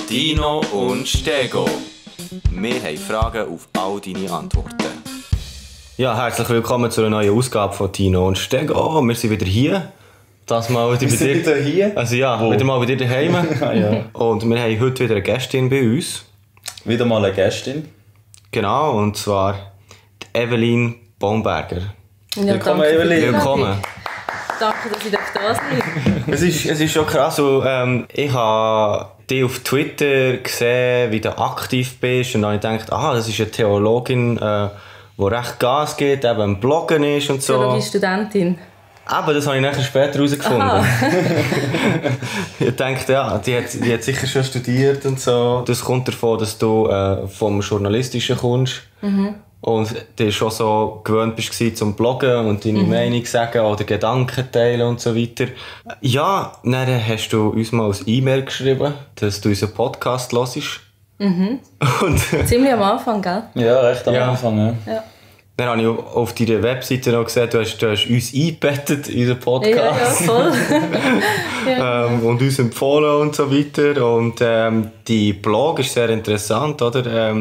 Dino und Stego. Wir haben Fragen auf all deine Antworten. Ja, herzlich willkommen zu einer neuen Ausgabe von Dino und Stego. Wir sind wieder hier. Das mal wieder bei dir. Wieder hier? Also ja, wieder mal bei dir daheim. Ja. Und wir haben heute wieder eine Gästin bei uns. Wieder mal eine Gästin. Genau, und zwar die Evelyn Baumberger. Ja, Willkommen, danke Evelyn. Willkommen. Danke, dass ich da sein Es ist schon krass, ich habe dich auf Twitter gesehen, wie du aktiv bist, und dann habe ich gedacht, das ist eine Theologin, die recht Gas gibt, eben am Bloggen ist und so. Theologiestudentin. Aber das habe ich nachher später herausgefunden. Ich dachte, ja, die hat sicher schon studiert und so. Das kommt davon, dass du vom Journalistischen kommst. Mhm. Und du schon so gewöhnt bist zum Bloggen und deine Meinung sagen oder Gedanken teilen und so weiter. Ja, dann hast du uns mal ein E-Mail geschrieben, dass du unseren Podcast hörst. Mhm. Und Ziemlich am Anfang, gell? Ja, recht am Anfang. Ja. Dann habe ich auf deiner Webseite noch gesehen, du hast uns eingebettet in unseren Podcast. Ja, voll. Ja. Und uns empfohlen und so weiter. Und die Blog ist sehr interessant, oder?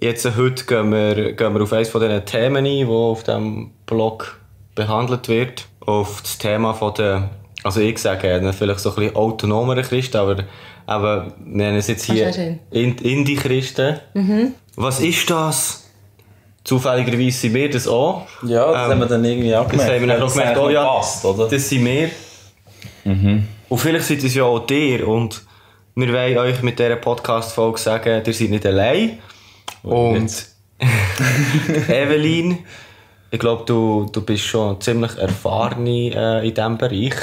Heute gehen wir auf eines von diesen Themen ein, die auf diesem Blog behandelt wird. Auf das Thema von der, also ich sage vielleicht so ein bisschen autonomere Christen, aber wir nennen es jetzt hier Indie-Christen. Mhm. Was ist das? Zufälligerweise sind wir das auch. Ja, das haben wir dann irgendwie auch gemerkt. Das haben wir dann auch gemerkt, passt, oder? Das sind wir. Mhm. Und vielleicht seid es ja auch ihr. Und wir wollen euch mit dieser Podcast-Folge sagen, ihr seid nicht allein. Und Evelyn, ich glaube, du bist schon ziemlich erfahren in diesem Bereich.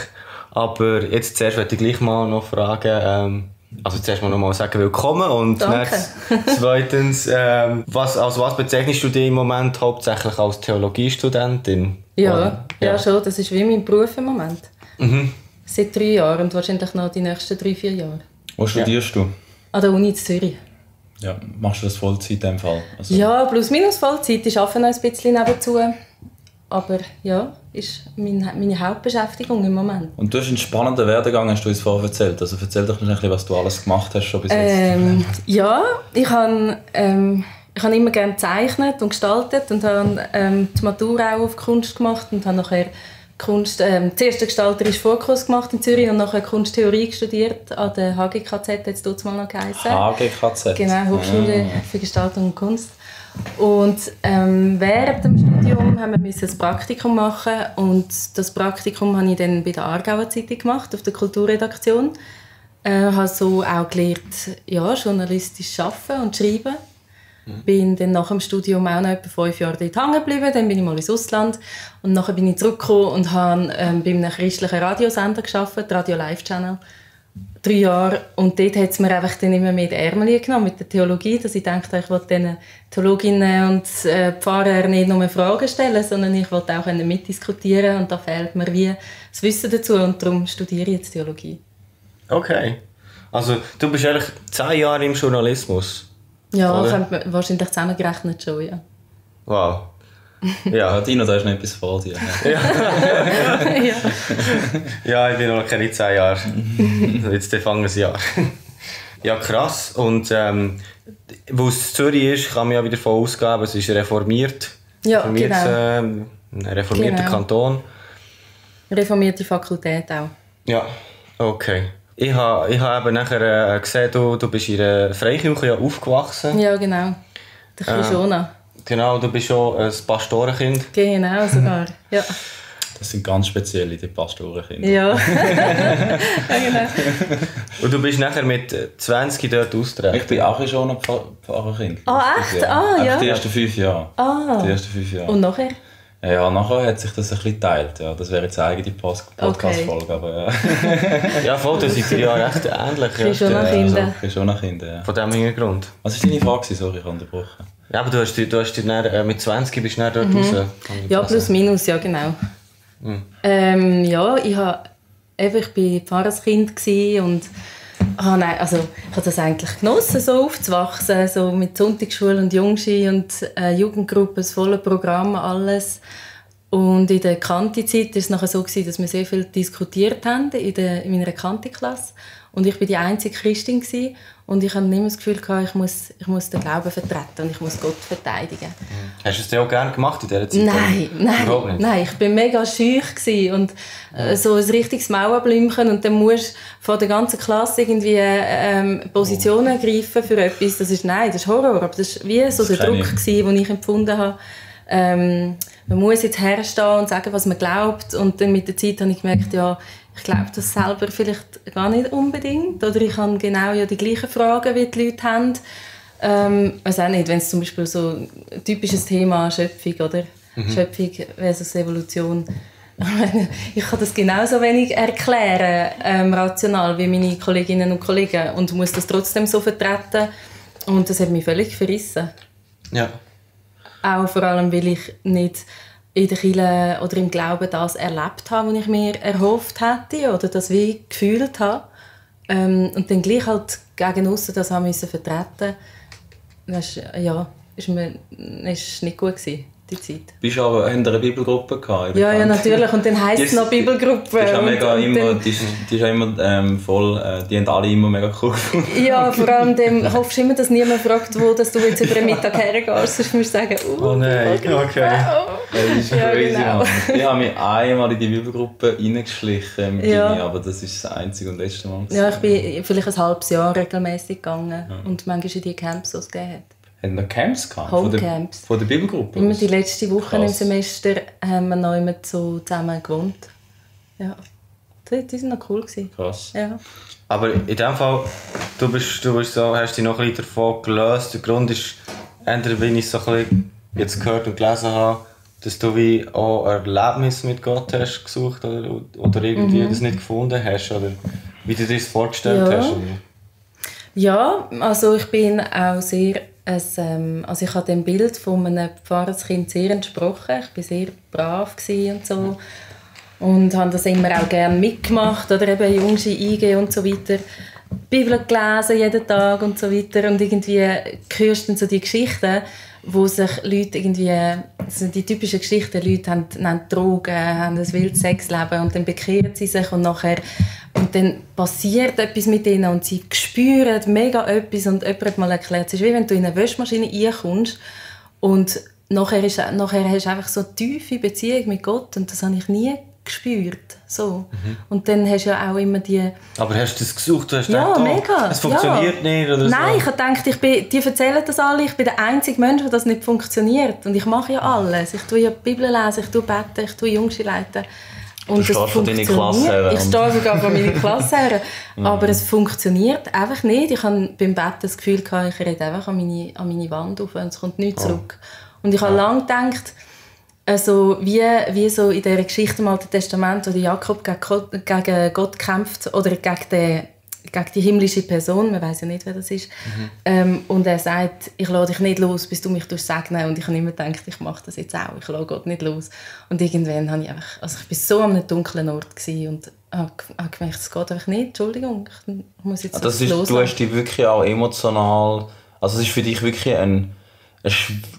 Aber jetzt zuerst möchte ich gleich mal noch fragen, also zuerst mal sagen willkommen und zweitens, was bezeichnest du dich im Moment hauptsächlich als Theologiestudentin? Ja, schon, das ist wie mein Beruf im Moment. Mhm. Seit 3 Jahren und wahrscheinlich noch die nächsten 3-4 Jahre. Wo studierst du? An der Uni in Zürich. Ja, machst du das Vollzeit in dem Fall? Also ja, plus minus Vollzeit. Ich arbeite noch ein bisschen nebenzu. Aber ja, ist meine Hauptbeschäftigung im Moment. Und du hast einen spannenden Werdegang, hast du uns vorher erzählt. Also erzähl doch ein bisschen, was du alles gemacht hast schon bis jetzt. Ja, ich habe immer gerne gezeichnet und gestaltet und habe die Matura auch auf Kunst gemacht und habe nachher Kunst, zuerst den gestalterischen Vorkurs gemacht in Zürich und nachher Kunsttheorie studiert an der HGKZ, jetzt tut es mal noch geheißen. HGKZ? Genau, Hochschule für Gestaltung und Kunst. Und während dem Studium haben wir ein Praktikum machen und das Praktikum habe ich dann bei der Aargauer Zeitung gemacht, auf der Kulturredaktion. Habe so auch gelernt, journalistisch arbeiten und schreiben. Bin dann nach dem Studium auch noch etwa 5 Jahre dort hängen geblieben, dann bin ich mal ins Ausland und nachher bin ich zurückgekommen und habe bei einem christlichen Radiosender gearbeitet, Radio Live Channel. 3 Jahre. Und dort hat es mir einfach dann immer mehr die Ärmel genommen mit der Theologie, dass ich dachte, ich wollte den Theologinnen und Pfarrer nicht nur Fragen stellen, sondern ich wollte auch mitdiskutieren und da fehlt mir wie das Wissen dazu und darum studiere ich jetzt Theologie. Okay. Also du bist eigentlich 10 Jahre im Journalismus? Ja, könnte man wahrscheinlich zusammengerechnet schon, ja. Wow. Ja, Dino, da ist noch etwas vor dir. Ja, ich bin noch keine 10 Jahre. Jetzt fangen ein Jahr. Ja, krass. Und wo es Zürich ist, kann man ja wieder davon ausgehen, es ist reformiert. Ja, genau. Ein reformierter Kanton. Reformierte Fakultät auch. Ja, okay. Ich habe eben nachher gesehen, du bist in einer Freikirche aufgewachsen. Ja, genau. Der Krishona. Genau, du bist schon ein Pastorenkind. Genau, sogar. Ja. Das sind ganz spezielle, die Pastorenkinder. Ja. Ja, genau. Und du bist nachher mit 20 dort austreten. Ich bin auch schon ein Pfarrerkind. Ah, echt? Ah, ja. Die ersten 5 Jahre. Ah. Die ersten 5 Jahre. Und nachher? Ja, nachher hat sich das ein bisschen geteilt. Ja, das wäre jetzt eine eigene Podcast-Folge. Okay. Aber, ja, voll, das sind ja recht ähnlich. Krishona-Kinder. Krishona-Kinder, ja. Von diesem Hintergrund. Was war deine Frage? Sorry, ich habe unterbrochen. Ja, aber du hast dann, mit 20 bist du dann dort raus. Ja, plus minus, ja genau. Mhm. Ja, ich war Pfarrerskind und ich habe das eigentlich genossen, so aufzuwachsen, so mit Sonntagsschule und Jungski und Jugendgruppe, das volle Programm, alles. Und in der Kanti-Zeit war es nachher so, dass wir sehr viel diskutiert haben in meiner Kanti-Klasse. Und ich war die einzige Christin gewesen, und ich hatte immer das Gefühl, ich muss den Glauben vertreten und ich muss Gott verteidigen. Hast du es dir auch gerne gemacht in dieser Zeit? Nein, ich war mega schüch und so ein richtiges Mauerblümchen, und dann musst du von der ganzen Klasse irgendwie Positionen ergreifen für etwas. Das ist Horror, aber das war wie so der Druck, den ich empfunden habe. Man muss jetzt herstehen und sagen, was man glaubt, und dann mit der Zeit habe ich gemerkt, ja, ich glaube das selber vielleicht gar nicht unbedingt. Oder ich habe genau die gleichen Fragen, wie die Leute haben. Also auch nicht, wenn es zum Beispiel so ein typisches Thema Schöpfung, oder? Schöpfung versus Evolution. Ich kann das genauso wenig erklären, rational, wie meine Kolleginnen und Kollegen, und muss das trotzdem so vertreten. Und das hat mich völlig verrissen. Ja. Auch vor allem, weil ich nicht in der Kirche oder im Glauben das erlebt habe, was ich mir erhofft hätte oder das wie gefühlt habe. Und dann gleich halt gegen aussen das haben müssen vertreten. Das ist nicht gut gewesen, die Zeit. Bist du aber in einer Bibelgruppe gehabt? Ja, natürlich. Und dann heisst es noch Bibelgruppe. Die ist immer voll, die haben alle immer mega cool gefunden. Ja, vor allem hoffst du immer, dass niemand fragt, wo dass du jetzt über den Mittag hergehst. Sonst musst du sagen, oh nein, okay. Das ist crazy, genau. Ich habe mich einmal in die Bibelgruppe reingeschlichen mit Gini, aber das ist das einzige und letzte Mal. Ja, ich bin vielleicht ein halbes Jahr regelmäßig gegangen und manchmal in die Camps, die es gegeben hat. Haben wir Camps gehabt? Homecamps. Von der Bibelgruppe? Immer die letzte Woche im Semester haben wir noch immer so zusammen gewohnt. Ja, die waren noch cool. Krass. Ja. Aber in dem Fall, du bist so, hast dich noch ein bisschen davon gelöst. Der Grund ist, entweder wenn ich es so ein bisschen jetzt gehört und gelesen habe, dass du wie auch ein Erlebnis mit Gott hast gesucht oder irgendwie das nicht gefunden hast, oder wie du dir das vorgestellt hast. Oder? Ja, also ich bin auch sehr also ich habe dem Bild von einem Pfarrerskind sehr entsprochen. Ich war sehr brav und so. Und habe das immer auch gerne mitgemacht, oder eben Jungs eingehen und so weiter. Bibel gelesen jeden Tag und so weiter. Und irgendwie hörst du dann so die Geschichten, wo sich Leute irgendwie, also die typischen Geschichten, Leute haben Drogen, haben ein wildes Sexleben und dann bekehren sie sich und dann passiert etwas mit ihnen und sie spüren mega etwas, und jemand hat mal erklärt, es ist wie wenn du in eine Waschmaschine reinkommst und nachher hast du einfach so eine tiefe Beziehung mit Gott, und das habe ich nie gespürt. So. Und dann hast du ja auch immer die... Aber hast du das gesucht? Du hast ja, gedacht, mega. Es funktioniert nicht? Oder Nein, so? ich habe gedacht, die erzählen das alle, ich bin der einzige Mensch, der das nicht funktioniert. Und ich mache ja alles. Ich tue ja die Bibel lesen, ich tue beten, ich tue Jungs leiten. Und du stehst von deiner Klasse her. Ich stehe sogar von meiner Klasse her. Aber es funktioniert einfach nicht. Ich habe beim Bett das Gefühl, ich rede einfach an meine Wand auf und es kommt nichts zurück. Und ich habe lange gedacht, also wie so in dieser Geschichte im Alten Testament, wo Jakob gegen Gott kämpft oder gegen die himmlische Person, man weiß ja nicht, wer das ist, und er sagt, ich lasse dich nicht los, bis du mich segnen. Und ich habe immer gedacht, ich mache das jetzt auch, ich lasse Gott nicht los. Und irgendwann habe ich einfach, also ich war so an einem dunklen Ort und habe gemerkt, es geht einfach nicht, Entschuldigung, ich muss jetzt loslassen. Du hast dich wirklich auch emotional, also es ist für dich wirklich eine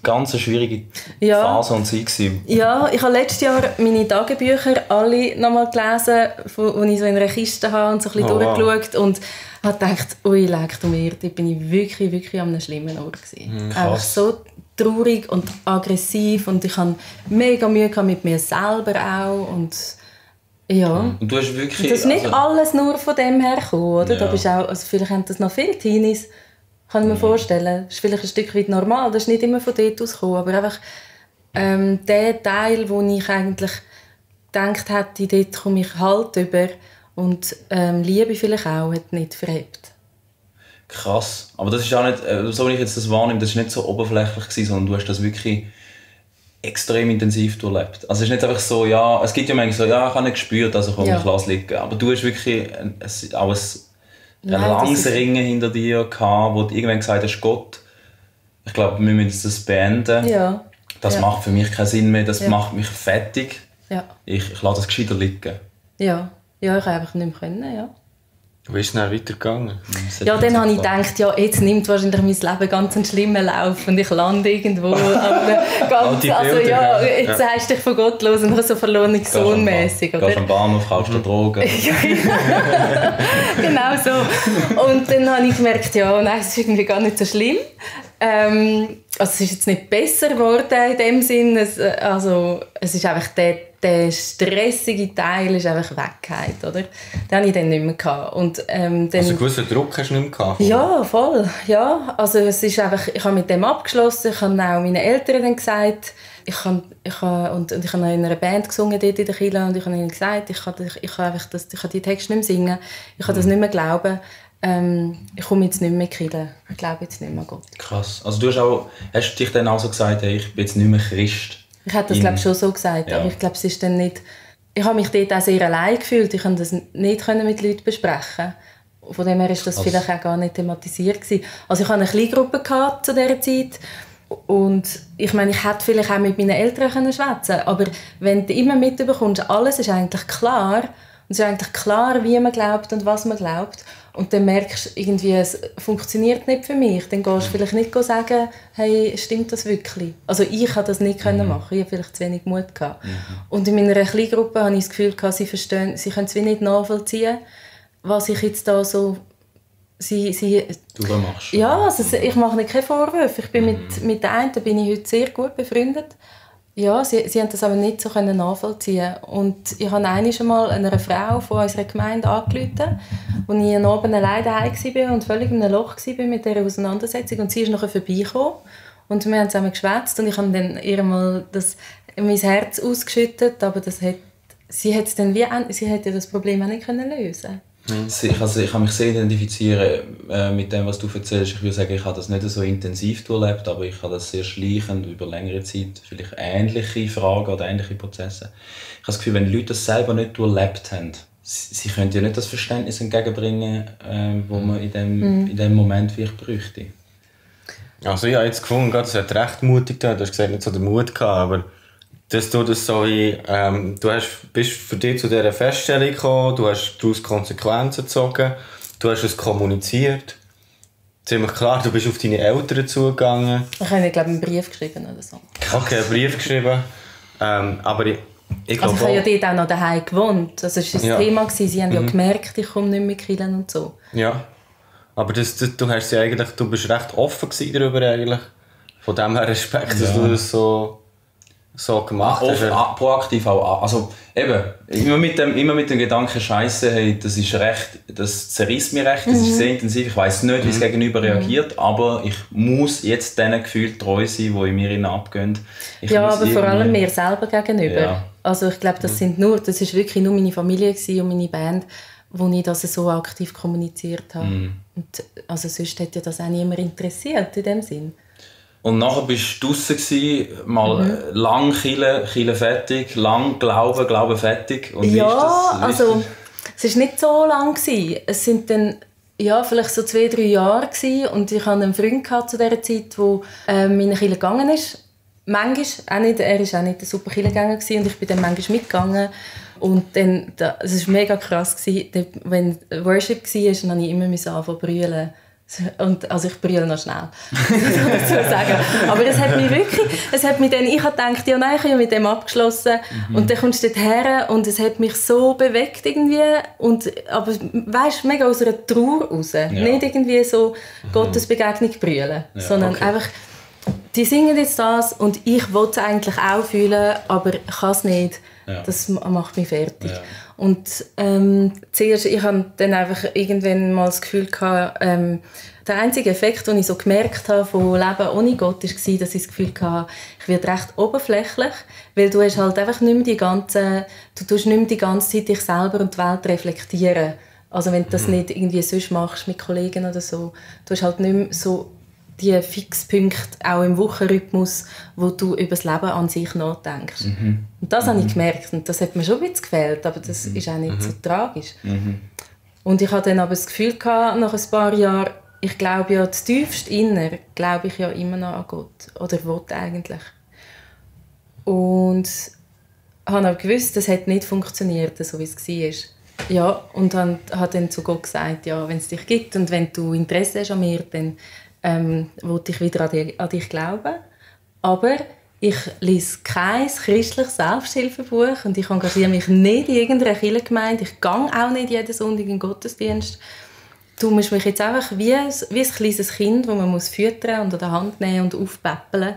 ganz schwierige Phase und Zeit gewesen. Ja, ich habe letztes Jahr meine Tagebücher alle nochmal gelesen, die ich so in einer Kiste habe und so ein bisschen durchgeschaut und habe gedacht, ui, leck du mir, da bin ich wirklich, wirklich an einem schlimmen Ort gewesen. Einfach so traurig und aggressiv, und ich hatte mega Mühe mit mir selber auch, und ja. Und du hast wirklich... Das ist nicht alles nur von dem hergekommen, oder? Ja. Da bist auch, also vielleicht haben das noch viele Teenies, kann ich mir vorstellen. Das ist vielleicht ein Stück weit normal, das ist nicht immer von dort ausgekommen, aber einfach der Teil, wo ich eigentlich gedacht hätte, dort komme ich halt über, und Liebe vielleicht auch, hat nicht verhebt. Krass. Aber das ist auch nicht, so wie ich jetzt das wahrnehme, das war nicht so oberflächlich gewesen, sondern du hast das wirklich extrem intensiv durchlebt. Also es ist nicht einfach so, ja, es gibt ja manchmal so, ja, ich habe nicht gespürt, also komm, ich lasse liegen. Aber du hast wirklich auch ein langes Ringen hinter dir gehabt, wo du irgendwann gesagt hast, Gott, ich glaube, wir müssen das beenden. Ja. Das macht für mich keinen Sinn mehr, das macht mich fertig. Ja. Ich lasse das gescheiter liegen. Ja, ich habe einfach nicht mehr können, ja. Wie ist es dann weitergegangen? Ja, dann habe ich gedacht, ja, jetzt nimmt wahrscheinlich mein Leben ganz einen schlimmen Lauf und ich lande irgendwo an einem ganz, also ja, jetzt hast du dich von Gott los und so verloren sohnmässig, oder? Gehst am Bahnhof, kaufst du Drogen. Genau so. Und dann habe ich gemerkt, ja, nein, es ist irgendwie gar nicht so schlimm. Also es ist jetzt nicht besser geworden in dem Sinn. Es ist einfach der stressige Teil ist einfach weggefallen, oder? Den hatte ich dann nicht mehr gehabt. Und, dann, also einen gewissen Druck hast du nicht mehr gehabt? Ja, voll. Ja. Also es ist einfach, ich habe mit dem abgeschlossen. Ich habe auch meinen Eltern dann gesagt, ich habe noch in einer Band gesungen dort in der Kirche und ich habe ihnen gesagt, ich kann die Texte nicht mehr singen, ich kann das nicht mehr glauben. Ich komme jetzt nicht mehr in die Kirche. Ich glaube jetzt nicht mehr an Gott. Krass. Also hast du dich dann auch so gesagt, hey, ich bin jetzt nicht mehr Christ? Ich hätte das glaube schon so gesagt, ja. Aber ich glaube, es ist dann nicht... Ich habe mich dort auch sehr allein gefühlt. Ich konnte das nicht mit Leuten besprechen. Von dem her war das vielleicht auch gar nicht thematisiert gewesen. Also ich hatte eine Kleingruppe gehabt zu dieser Zeit. Und ich meine, ich hätte vielleicht auch mit meinen Eltern schwätzen können. Aber wenn du immer mitbekommst, alles ist eigentlich klar. Und es ist eigentlich klar, wie man glaubt und was man glaubt. Und dann merkst du, irgendwie, es funktioniert nicht für mich. Dann gehst du vielleicht nicht sagen, hey, stimmt das wirklich? Also ich konnte das nicht machen. Ich hatte vielleicht zu wenig Mut gehabt. Und in meiner Kleingruppe hatte ich das Gefühl, sie können es wie nicht nachvollziehen, was ich jetzt da so... Du machst. Ja, also ich mache nicht keine Vorwürfe. Ich bin mit der einen bin ich heute sehr gut befreundet. Ja, sie haben das aber nicht so nachvollziehen. Und ich habe einmal einer Frau von unserer Gemeinde angerufen, als ich einen Abend alleine daheim war und völlig in einem Loch war mit dieser Auseinandersetzung. Und sie ist nachher vorbeigekommen und wir haben zusammen geschwätzt und ich habe dann ihr mal mein Herz ausgeschüttet, aber sie hätte das Problem auch nicht lösen. Ich kann mich sehr identifizieren mit dem, was du erzählst. Ich würde sagen, ich habe das nicht so intensiv erlebt, aber ich habe das sehr schleichend über längere Zeit, vielleicht ähnliche Fragen oder ähnliche Prozesse. Ich habe das Gefühl, wenn Leute das selber nicht erlebt haben, sie können ja nicht das Verständnis entgegenbringen, das man in dem Moment wirklich bräuchte. Also ich habe jetzt gefunden, das hat recht mutig getan. Du hast gesagt, nicht so den Mut gehabt, aber dass du das so wie, bist für dich zu dieser Feststellung gekommen, du hast daraus Konsequenzen gezogen, du hast es kommuniziert. Ziemlich klar, du bist auf deine Eltern zugegangen. Ich habe, glaube einen Brief geschrieben oder so. Okay, einen Brief geschrieben. Aber ich glaube ich habe ja dort auch noch daheim gewohnt. Also es war das Thema. Sie haben ja gemerkt, ich komme nicht mehr killen und so. Ja, aber du bist recht offen darüber eigentlich. Von dem her Respekt, dass du das so gemacht hast. Proaktiv auch. Also eben, immer mit dem Gedanken, Scheiße, hey, das zerrisst mich recht, das ist sehr intensiv. Ich weiss nicht, wie das Gegenüber reagiert, aber ich muss jetzt diesen Gefühlen treu sein, die in mir abgehen. Aber vor allem mir selber gegenüber. Ja. Also ich glaube, das ist wirklich nur meine Familie und meine Band, wo ich das so aktiv kommuniziert habe. Und, also sonst hätte das auch niemand interessiert in dem Sinn. Und nachher bist du draussen, mal lang Kirche fertig, lang Glauben fertig. Und es war nicht so lang. Es sind dann vielleicht so 2-3 Jahre gewesen. Und ich hatte einen Freund zu dieser Zeit, der in eine Kirche gegangen ist. Manchmal, auch nicht, er war auch nicht der super Kirchengänger und ich bin dann manchmal mitgegangen. Und dann, es war mega krass, wenn Worship war, dann musste ich immer anfangen zu brüllen. Und, also ich brülle noch schnell, sagen. Aber es hat mich dann, ich habe gedacht, ich habe ja mit dem abgeschlossen und dann kommst du dort her und es hat mich so bewegt irgendwie aber weißt, mega aus einer Trauer raus, nicht irgendwie so Gottesbegegnung brüllen, sondern einfach, die singen jetzt das und ich will es eigentlich auch fühlen, aber ich kann es nicht. Das macht mich fertig. Ja. Und zuerst, ich hatte dann einfach irgendwann mal das Gefühl gehabt, der einzige Effekt, den ich so gemerkt habe von Leben ohne Gott, war, dass ich das Gefühl hatte, ich werde recht oberflächlich, weil du hast halt einfach nicht mehr tust nicht mehr die ganze Zeit dich selber und die Welt reflektieren. Also wenn du das nicht irgendwie sonst machst mit Kollegen oder so, du hast halt nicht mehr so die Fixpunkte, auch im Wochenrhythmus, wo du über das Leben an sich nachdenkst. Und das habe ich gemerkt und das hat mir schon ein bisschen gefehlt, aber das ist auch nicht so tragisch. Und ich hatte dann aber das Gefühl gehabt, nach ein paar Jahren, ich glaube ja, das tiefste Inner glaube ich ja immer noch an Gott. Oder will eigentlich. Und habe aber gewusst, das hat nicht funktioniert, so wie es war. Ja, und hat dann zu Gott gesagt, ja, wenn es dich gibt und wenn du Interesse hast an mir, dann will ich wieder an dich glauben. Aber ich lese kein christliches Selbsthilfebuch und ich engagiere mich nicht in irgendeiner Kirchengemeinde. Ich gehe auch nicht jeden Sonntag in den Gottesdienst. Du musst mich jetzt einfach wie ein kleines Kind, das man muss füttern und an der Hand nehmen und aufpäppeln,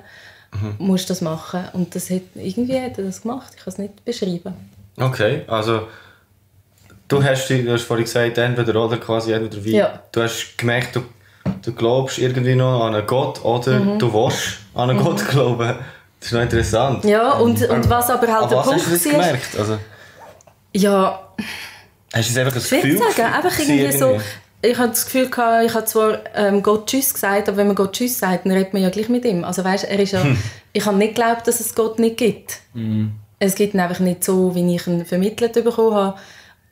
musst das machen. Und irgendwie hat er das gemacht. Ich kann es nicht beschreiben. Okay, also du hast vorhin gesagt, entweder oder quasi, entweder wie. Ja. Du hast gemerkt, du glaubst irgendwie noch an einen Gott oder du willst an einen Gott glauben. Das ist noch interessant. Ja, und was aber halt der Punkt ist... Was hast du gemerkt? Also, ja... Hast du es einfach ein Gefühl sagen? Einfach irgendwie so... Ich hatte das Gefühl, ich habe zwar Gott Tschüss gesagt, aber wenn man Gott Tschüss sagt, dann redet man ja gleich mit ihm. Also weißt, er ist ja... Ich habe nicht geglaubt, dass es Gott nicht gibt. Es gibt ihn einfach nicht so, wie ich ihn vermittelt bekommen habe.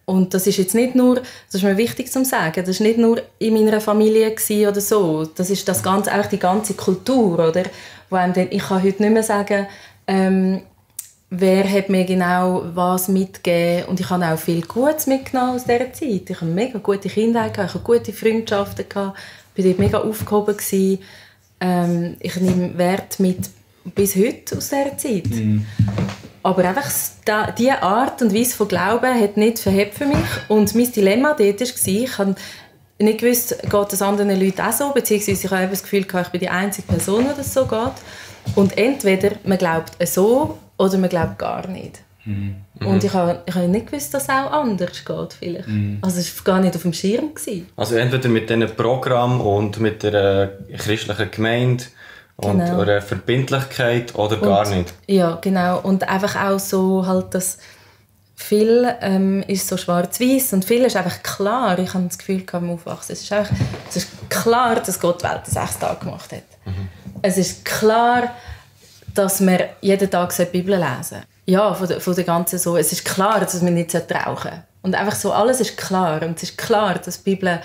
Und das ist jetzt nicht nur, das ist mir wichtig zu sagen, das war nicht nur in meiner Familie oder so. Das ist das Ganze, einfach die ganze Kultur, oder? Wo einem dann, ich kann heute nicht mehr sagen, wer hat mir genau was mitgegeben. Und ich habe auch viel Gutes mitgenommen aus dieser Zeit. Ich habe eine mega gute Kindheit gehabt, ich habe gute Freundschaften gehabt, ich war dort mega aufgehoben gewesen. Ich nehme Wert mit bis heute aus dieser Zeit. Aber einfach diese Art und Weise von Glauben hat nicht verhebt für mich. Und mein Dilemma dort war, ich habe nicht gewusst, geht es anderen Leuten auch so, beziehungsweise ich habe das Gefühl, ich bin die einzige Person, die das so geht. Und entweder man glaubt so oder man glaubt gar nicht. Und ich habe nicht gewusst, dass es auch anders geht. Vielleicht. Also es war gar nicht auf dem Schirm. Also entweder mit diesem Programm und mit der christlichen Gemeinde und einer Verbindlichkeit oder gar nicht. Ja, genau. Und einfach auch so, halt, dass viel ist so schwarz-weiß und viel ist einfach klar. Ich habe das Gefühl, beim Aufwachsen, es ist klar, dass Gott die Welt in 6 Tagen gemacht hat. Es ist klar, dass wir jeden Tag die Bibel lesen sollen. Ja, von der ganzen so. Es ist klar, dass wir nicht rauchen sollten. Und einfach so, alles ist klar. Und es ist klar, dass die Bibel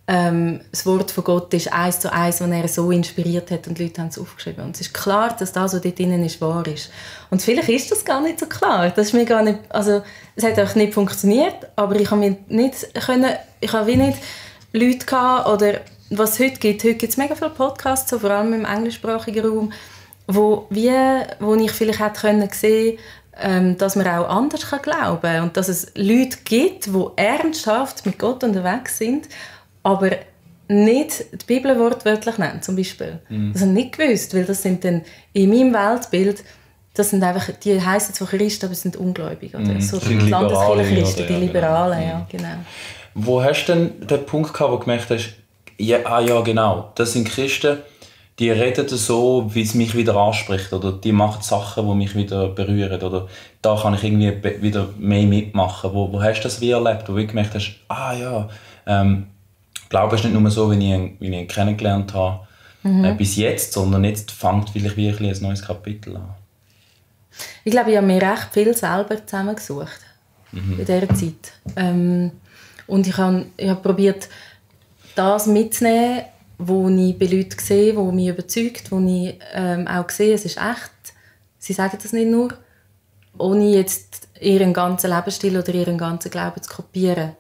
das Wort von Gott ist 1:1, das er so inspiriert hat und die Leute haben es aufgeschrieben. Und es ist klar, dass das, was dort drin ist, wahr ist. Und vielleicht ist das gar nicht so klar. Das ist mir gar nicht, also, es hat auch nicht funktioniert, aber ich habe wie nicht Leute gehabt, oder was es heute gibt es mega viele Podcasts, so vor allem im englischsprachigen Raum, wo ich vielleicht hätte sehen können, dass man auch anders glauben kann und dass es Leute gibt, die ernsthaft mit Gott unterwegs sind, aber nicht die Bibel wortwörtlich nennen, zum Beispiel. Das habe ich nicht gewusst, weil das sind dann in meinem Weltbild, das sind einfach, die heissen zwar Christen, aber sind ungläubig. Oder? So die Landeskirchenchristen, die Liberalen, ja, genau. Wo hast du denn den Punkt gehabt, wo du gemerkt hast, ja genau, das sind Christen, die reden so, wie es mich wieder anspricht, oder die machen Sachen, die mich wieder berühren, oder da kann ich irgendwie wieder mehr mitmachen. Wo hast du das wie erlebt, wo du gemerkt hast, Glaube ist nicht nur so, wie ich ihn kennengelernt habe, bis jetzt, sondern jetzt fängt vielleicht wirklich ein neues Kapitel an. Ich glaube, ich habe mir recht viel selber zusammengesucht in dieser Zeit. Und ich habe probiert, das mitzunehmen, was ich bei Leuten sehe, was mich überzeugt, wo ich auch sehe, es ist echt. Sie sagen das nicht nur, ohne jetzt ihren ganzen Lebensstil oder ihren ganzen Glauben zu kopieren.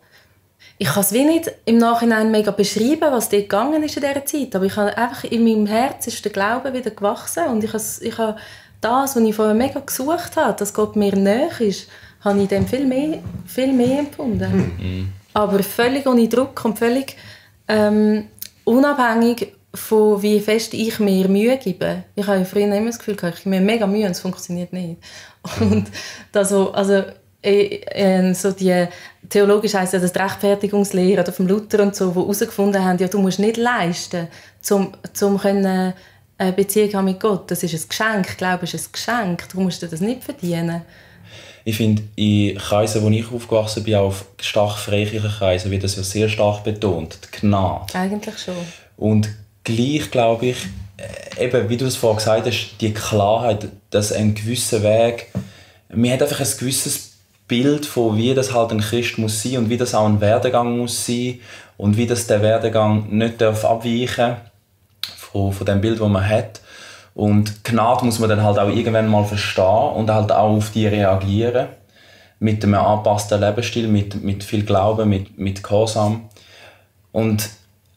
Ich kann es wie nicht im Nachhinein mega beschreiben, was dort gegangen ist in dieser Zeit, aber ich habe einfach in meinem Herz ist der Glaube wieder gewachsen und ich habe das, was ich vorher mega gesucht habe, dass Gott mir nahe ist, habe ich dann viel mehr empfunden. Aber völlig ohne Druck und völlig unabhängig von wie fest ich mir Mühe gebe. Ich habe früher immer das Gefühl, ich gebe mir mega Mühe und es funktioniert nicht. Und das so die theologisch heisst ja das Rechtfertigungslehre oder vom Luther und so, die herausgefunden haben, ja, du musst nicht leisten, um eine Beziehung haben mit Gott. Das ist ein Geschenk. Glaube ist ein Geschenk. Du musst dir das nicht verdienen. Ich finde, in Kreisen, wo ich aufgewachsen bin, auch stark freikirchlichen Kreisen, wird das ja sehr stark betont, die Gnade. Eigentlich schon. Und gleich glaube ich, eben, wie du es vorhin gesagt hast, die Klarheit, dass ein gewisser Weg, man hat einfach ein gewisses Bild von, wie das halt ein Christ muss sein und wie das auch ein Werdegang muss sein und wie das der Werdegang nicht abweichen darf von dem Bild, das man hat. Und Gnade muss man dann halt auch irgendwann mal verstehen und halt auch auf die reagieren. mit einem angepassten Lebensstil, mit viel Glauben, mit Gehorsam. Und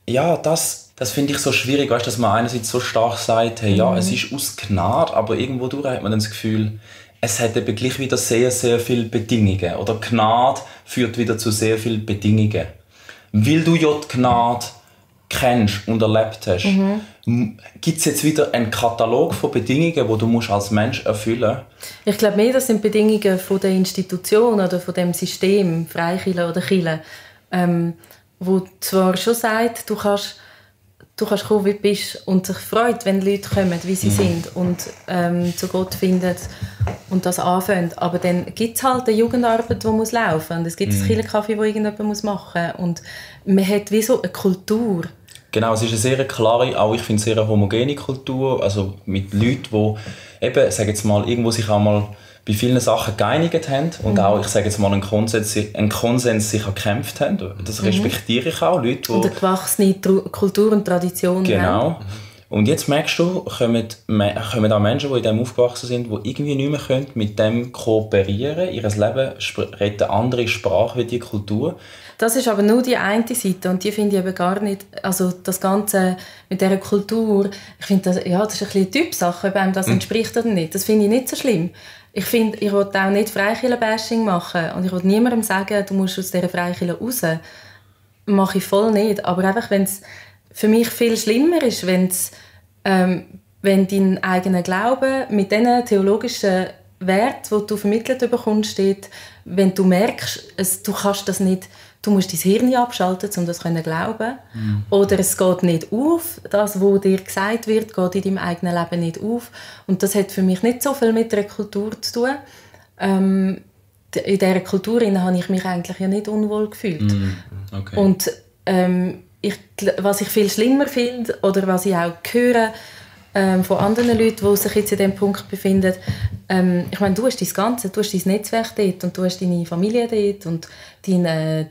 ja, das finde ich so schwierig, weißt, dass man einerseits so stark sagt, hey, ja, es ist aus Gnade, aber irgendwo durch hat man dann das Gefühl, es hat eben gleich wieder sehr, sehr viele Bedingungen. Oder Gnade führt wieder zu sehr vielen Bedingungen. Weil du ja die Gnade kennst und erlebt hast, gibt es jetzt wieder einen Katalog von Bedingungen, die du als Mensch erfüllen musst? Ich glaube mehr, das sind Bedingungen von der Institution oder von dem System, Freikirche oder Kirche, wo zwar schon sagt, du kannst kommen, wie du bist, und sich freut, wenn Leute kommen, wie sie sind und zu Gott finden und das anfangen. Aber dann gibt es halt eine Jugendarbeit, die muss laufen, und es gibt einen Kirchenkaffee, den irgendjemand machen muss. Und man hat wie so eine Kultur. Genau, es ist eine sehr klare, auch ich finde sehr eine homogene Kultur, also mit Leuten, die eben, sage jetzt mal, irgendwo sich auch mal bei vielen Sachen geeinigt haben und auch, ich sage jetzt mal, einen Konsens sich erkämpft haben. Das respektiere ich auch, Leute, die... Und eine gewachsene Kultur und Tradition genau. haben. Und jetzt merkst du, kommen auch Menschen, die in dem aufgewachsen sind, die irgendwie nicht mehr können, mit dem kooperieren, ihr Leben reden eine andere Sprache wie die Kultur. Das ist aber nur die eine Seite, und die finde ich eben gar nicht, also das Ganze mit dieser Kultur, ich finde, das ist ein bisschen eine Typsache, ob einem das entspricht oder nicht. Das finde ich nicht so schlimm. Ich finde, ich will auch nicht Freikirchen-Bashing machen und ich will niemandem sagen, du musst aus dieser Freikirche raus. Mache ich voll nicht. Aber einfach, wenn es für mich viel schlimmer ist, wenn dein eigener Glaube mit diesen theologischen Werten, die du vermittelt bekommst, steht, wenn du merkst, du kannst das nicht, du musst dein Hirn abschalten, um das zu glauben. Oder es geht nicht auf, das, was dir gesagt wird, geht in deinem eigenen Leben nicht auf. Und das hat für mich nicht so viel mit der Kultur zu tun. In dieser Kultur habe ich mich eigentlich ja nicht unwohl gefühlt. Okay. Und was ich viel schlimmer finde, oder was ich auch höre von anderen Leuten, die sich jetzt in diesem Punkt befinden, ich meine, du hast dein Netzwerk dort und du hast deine Familie dort und dein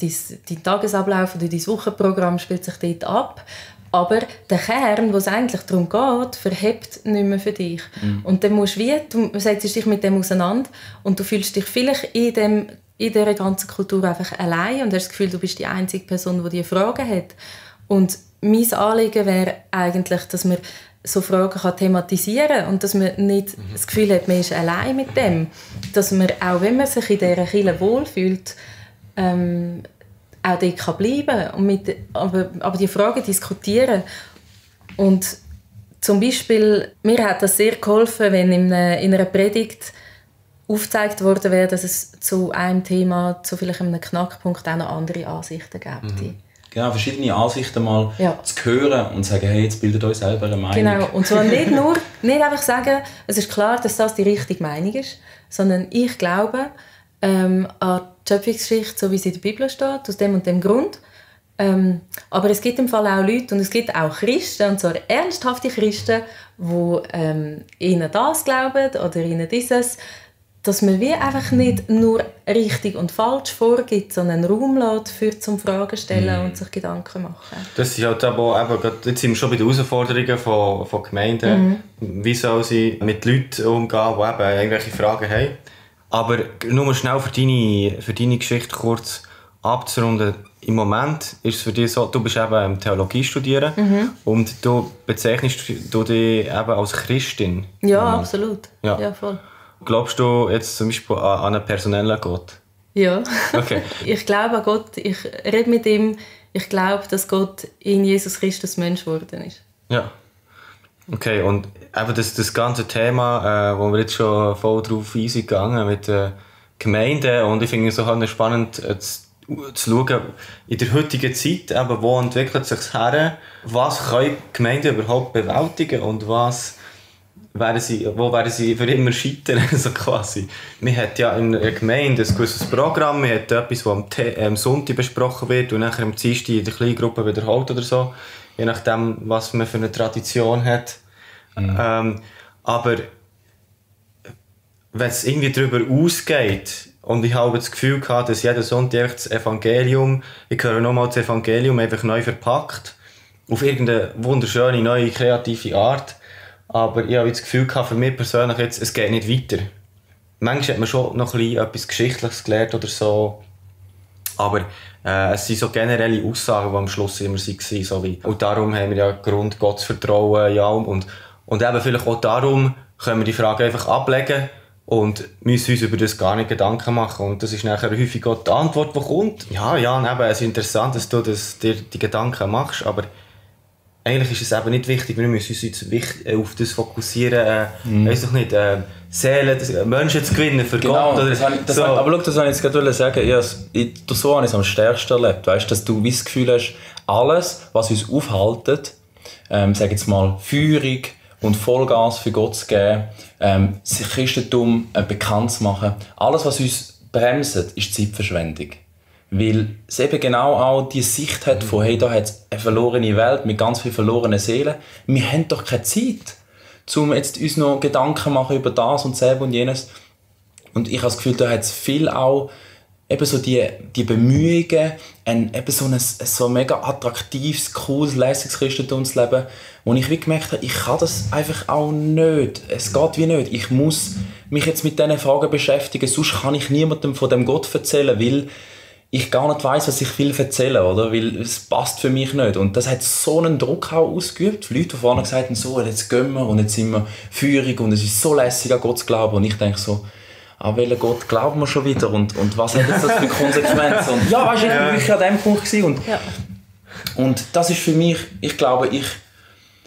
Tagesablauf oder dein Wochenprogramm spielt sich dort ab. Aber der Kern, wo es eigentlich darum geht, verhebt nicht mehr für dich. Und dann musst du setzt dich mit dem auseinander und du fühlst dich vielleicht in dieser ganzen Kultur einfach allein und hast das Gefühl, du bist die einzige Person, die diese Fragen hat. Und mein Anliegen wäre eigentlich, dass man so Fragen thematisieren kann und dass man nicht das Gefühl hat, man ist allein mit dem. Dass man, auch wenn man sich in dieser Kirche wohlfühlt, auch dort kann bleiben und aber die Fragen diskutieren. Und zum Beispiel, mir hat das sehr geholfen, wenn in einer Predigt aufgezeigt worden wäre, dass es zu einem Thema, zu vielleicht einem Knackpunkt auch noch andere Ansichten gibt. Genau, verschiedene Ansichten mal zu hören und zu sagen, hey, jetzt bildet euch selber eine Meinung. Genau, und zwar nicht einfach sagen, es ist klar, dass das die richtige Meinung ist, sondern ich glaube an die Schöpfungsgeschichte, so wie sie in der Bibel steht, aus dem und dem Grund. Aber es gibt im Fall auch Leute und es gibt auch Christen, und zwar ernsthafte Christen, die ihnen das glauben oder ihnen dieses, dass man wie einfach nicht nur richtig und falsch vorgibt, sondern Raum lässt für zum Fragen stellen und sich Gedanken machen. Das ist halt aber eben, jetzt sind wir schon bei den Herausforderungen von Gemeinden. Wie soll sie mit Leuten umgehen, die eben irgendwelche Fragen haben. Aber nur schnell für deine Geschichte kurz abzurunden. Im Moment ist es für dich so, du bist eben Theologie studieren und du bezeichnest du dich eben als Christin. Ja, absolut. Ja, voll. Glaubst du jetzt zum Beispiel an einen personellen Gott? Ja. Okay. Ich glaube an Gott, ich rede mit ihm, ich glaube, dass Gott in Jesus Christus Mensch geworden ist. Ja. Okay, und eben das ganze Thema, wo wir jetzt schon voll drauf eingegangen mit den Gemeinden, und ich finde es so spannend zu schauen, in der heutigen Zeit, eben, wo entwickelt sich das her, was können Gemeinden überhaupt bewältigen und wo werden sie für immer scheitern, so quasi. Man hat ja in einer Gemeinde ein gewisses Programm, man hat etwas, das am Sonntag besprochen wird und nachher am Dienstag in der kleinen Gruppe wiederholt oder so, je nachdem, was man für eine Tradition hat. Aber wenn es irgendwie darüber ausgeht, und ich habe das Gefühl gehabt, dass jeder Sonntag das Evangelium, ich höre nochmal das Evangelium einfach neu verpackt, auf irgendeine wunderschöne, neue, kreative Art. Aber ich habe das Gefühl gehabt, für mich persönlich jetzt, es geht nicht weiter. manchmal hat man schon noch etwas Geschichtliches gelernt oder so. Aber es sind so generelle Aussagen, die am Schluss immer waren. So wie, und darum haben wir ja Grund, Gott zu vertrauen. Ja, und eben vielleicht auch darum können wir die Frage einfach ablegen und müssen uns über das gar nicht Gedanken machen. Und das ist nachher häufig auch die Antwort, die kommt. Ja, eben, es ist interessant, dass du dir die Gedanken machst, aber eigentlich ist es eben nicht wichtig. Wir müssen uns jetzt auf das fokussieren, weiss ich nicht, Seelen, Menschen zu gewinnen für genau, Gott. Oder so. Aber schau, das wollte ich jetzt gerade sagen. So habe ich es am stärksten erlebt. Weißt, dass du das Gefühl hast, alles, was uns aufhält, sag jetzt mal, Führung und Vollgas für Gott zu geben, sich Christentum bekannt zu machen, alles, was uns bremst, ist Zeitverschwendung. Weil es eben genau auch die Sicht hat von, hey, da hat es eine verlorene Welt mit ganz vielen verlorenen Seelen. Wir haben doch keine Zeit, um jetzt uns noch Gedanken zu machen über das und selber und jenes. Und ich habe das Gefühl, da hat es viel auch eben so die Bemühungen, eben so ein so mega attraktives, cooles, lässiges Christentum zu leben, wo ich wie gemerkt habe, ich kann das einfach auch nicht. Es geht wie nicht. Ich muss mich jetzt mit diesen Fragen beschäftigen, sonst kann ich niemandem von dem Gott erzählen, weil ich gar nicht weiss, was ich will erzählen, oder? Weil es passt für mich nicht. Und das hat so einen Druck auch ausgeübt. Die Leute, die vorne gesagt haben, so, jetzt gehen wir und jetzt sind wir Führung und es ist so lässig, an Gott zu glauben. Und ich denke so, an welchen Gott glauben wir schon wieder und was hat jetzt das für Konsequenzen? Und ja, weißt du, ich war wirklich an dem Punkt gewesen. Und das ist für mich, ich glaube,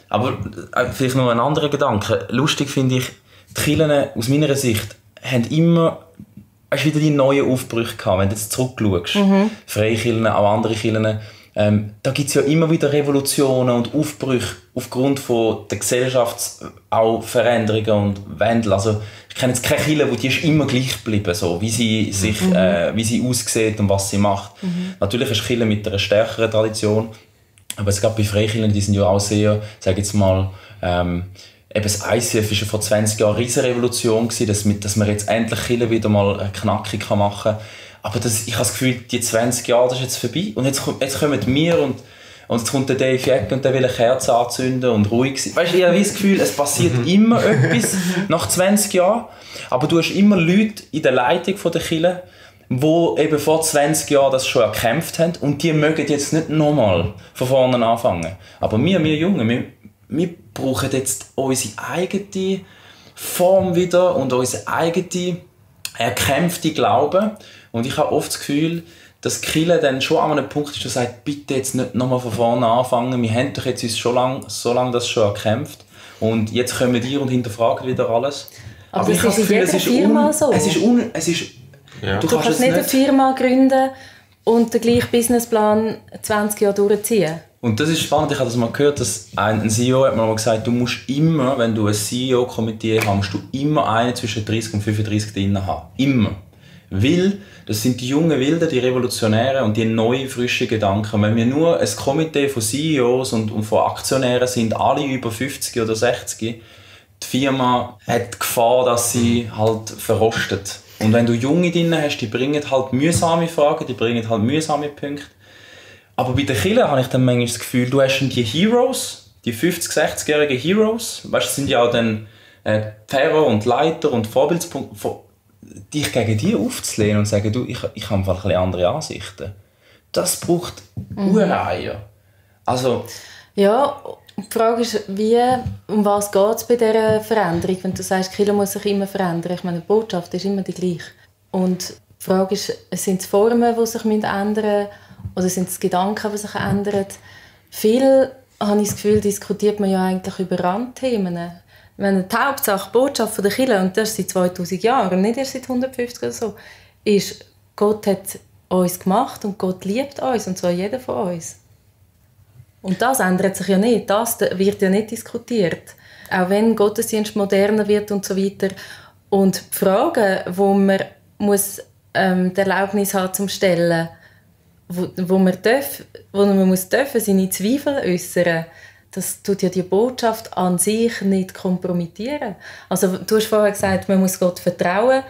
aber vielleicht noch ein anderer Gedanke. Lustig finde ich, die Kirchen aus meiner Sicht haben immer wieder die neuen Aufbrüche gehabt, wenn du jetzt zurückschaust. Freikirchen, auch andere Kirchen. Da gibt es ja immer wieder Revolutionen und Aufbrüche aufgrund von der Gesellschaftsveränderungen und Wandel. Also, ich kenne jetzt keine Kirche, die ist immer gleich geblieben, so, wie sie aussieht und was sie macht. Natürlich ist Kirche mit einer stärkeren Tradition, aber es gab bei Freikirchen, die sind ja auch sehr, sage jetzt mal, eben das ICF war ja vor 20 Jahren eine riesige Revolution, dass man jetzt endlich Kirche wieder mal knackig machen kann. Aber ich habe das Gefühl, die 20 Jahre, das ist jetzt vorbei. Und jetzt kommen wir und jetzt kommt der Dave Jack und der will eine Kerze anzünden und ruhig sein. Weißt du, ich habe das Gefühl, es passiert immer etwas nach 20 Jahren. Aber du hast immer Leute in der Leitung der Kirche, die eben vor 20 Jahren das schon erkämpft haben und die mögen jetzt nicht nochmal von vorne anfangen. Aber wir Jungen, wir brauchen jetzt unsere eigene Form wieder und unsere eigene erkämpfte Glauben. Und ich habe oft das Gefühl, dass die Kirche dann schon an einem Punkt ist, der sagt, bitte jetzt nicht nochmal von vorne anfangen. Wir haben doch jetzt uns so lange das schon erkämpft. Und jetzt kommen wir und hinterfragen wieder alles. Aber ich habe das Gefühl, es ist Firma so. Ja. Du kannst nicht eine Firma gründen und den gleichen Businessplan 20 Jahre durchziehen. Und das ist spannend, ich habe das mal gehört, dass ein CEO hat mir mal gesagt, du musst immer, wenn du ein CEO-Komitee hast, musst du immer einen zwischen 30 und 35 drin haben. Immer. Weil das sind die jungen Wilden, die Revolutionären und die neuen, frischen Gedanken. Wenn wir nur ein Komitee von CEOs und von Aktionären sind, alle über 50 oder 60, die Firma hat die Gefahr, dass sie halt verrostet. Und wenn du Junge drin hast, die bringen halt mühsame Fragen, die bringen halt mühsame Punkte. Aber bei den Kirchen habe ich dann manchmal das Gefühl, du hast die Heroes, die 50-, 60-jährigen Heroes, weißt, das sind ja auch dann Pfarrer und Leiter und Vorbildspunkte, dich gegen die aufzulehnen und zu sagen, du, ich habe einfach ein bisschen andere Ansichten. Das braucht Ureier. Also, ja, die Frage ist, um was geht es bei dieser Veränderung? Wenn du sagst, die Kirche muss sich immer verändern. Ich meine, die Botschaft ist immer die gleiche. Und die Frage ist, sind es Formen, die sich ändern müssen? Oder sind es Gedanken, die sich ändern? Viel, habe ich das Gefühl, diskutiert man ja eigentlich über Randthemen. Wenn die Hauptsache, die Botschaft der Kirche, und das seit 2000 Jahren, nicht erst seit 150 oder so, ist, Gott hat uns gemacht und Gott liebt uns, und zwar jeder von uns. Und das ändert sich ja nicht, das wird ja nicht diskutiert. Auch wenn Gottesdienst moderner wird und so weiter. Und die Fragen, wo man muss, die Erlaubnis haben zum Stellen, wo man dürfen, seine Zweifel äußern, das tut ja die Botschaft an sich nicht kompromittieren. Also, du hast vorher gesagt, man muss Gott vertrauen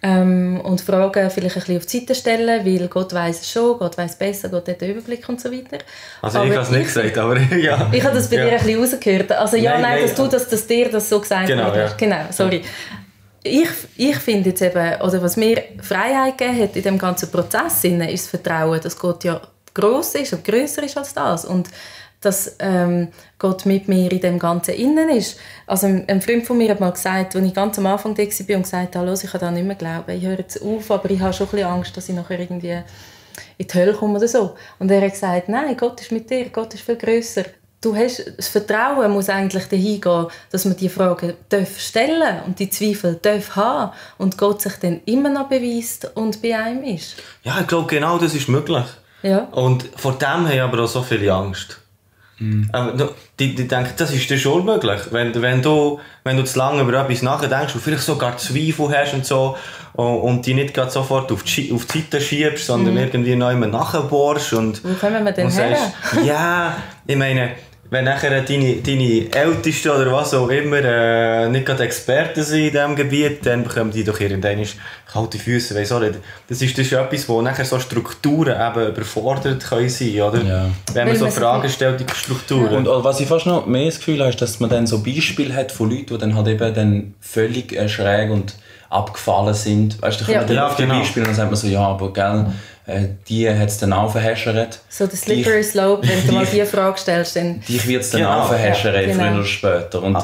und Fragen vielleicht ein bisschen auf die Seite stellen, weil Gott weiss es schon, Gott weiss besser, Gott hat den Überblick und so weiter. Also ich habe es nicht gesagt, aber ja. Ich habe das bei dir ein bisschen rausgehört. Also ja, nein, dass dir das so gesagt genau, wurde. Ja. Genau, sorry. ich finde jetzt eben, oder was mir Freiheit gegeben hat in dem ganzen Prozess, ist das Vertrauen, dass Gott ja gross ist und grösser ist als das. Und dass Gott mit mir in dem Ganzen innen ist. Also ein Freund von mir hat mal gesagt, als ich ganz am Anfang da war und gesagt habe, ich kann da nicht mehr glauben, ich höre jetzt auf, aber ich habe schon ein bisschen Angst, dass ich nachher irgendwie in die Hölle komme oder so. Und er hat gesagt, nein, Gott ist mit dir, Gott ist viel grösser. Das Vertrauen muss eigentlich dahin gehen, dass man die Fragen stellen darf und die Zweifel haben und Gott sich dann immer noch beweist und bei einem ist. Ja, ich glaube, genau das ist möglich. Ja. Und vor dem haben aber auch so viele Angst. Die denken, das ist dir schon möglich. Wenn du zu lange über etwas nachdenkst und vielleicht sogar Zweifel hast und so und die nicht gerade sofort auf die Seite schiebst, sondern irgendwie noch immer nachbohrst und wo kommen wir denn her? Ja, ich meine, wenn nachher deine Ältesten oder was auch immer nicht gerade Experten sind in diesem Gebiet, dann bekommen die doch irgendwann kalte Füße, weiss auch nicht. Das ist etwas, wo nachher so Strukturen eben überfordert können sein, oder? Ja. Wenn man so Fragen stellt, die Strukturen. Und was ich fast noch mehr das Gefühl habe, ist, dass man dann so Beispiele hat von Leuten, die dann halt eben dann völlig schräg und abgefallen sind. Weißt du, da kommen dann auf die Beispiele und dann sagt man so, ja, aber gell, die hat es dann auch verhäschert. So der Slippery Slope, wenn du mal die Frage stellst, dann... Dich wird es dann auch verhäschert, früher oder später. Und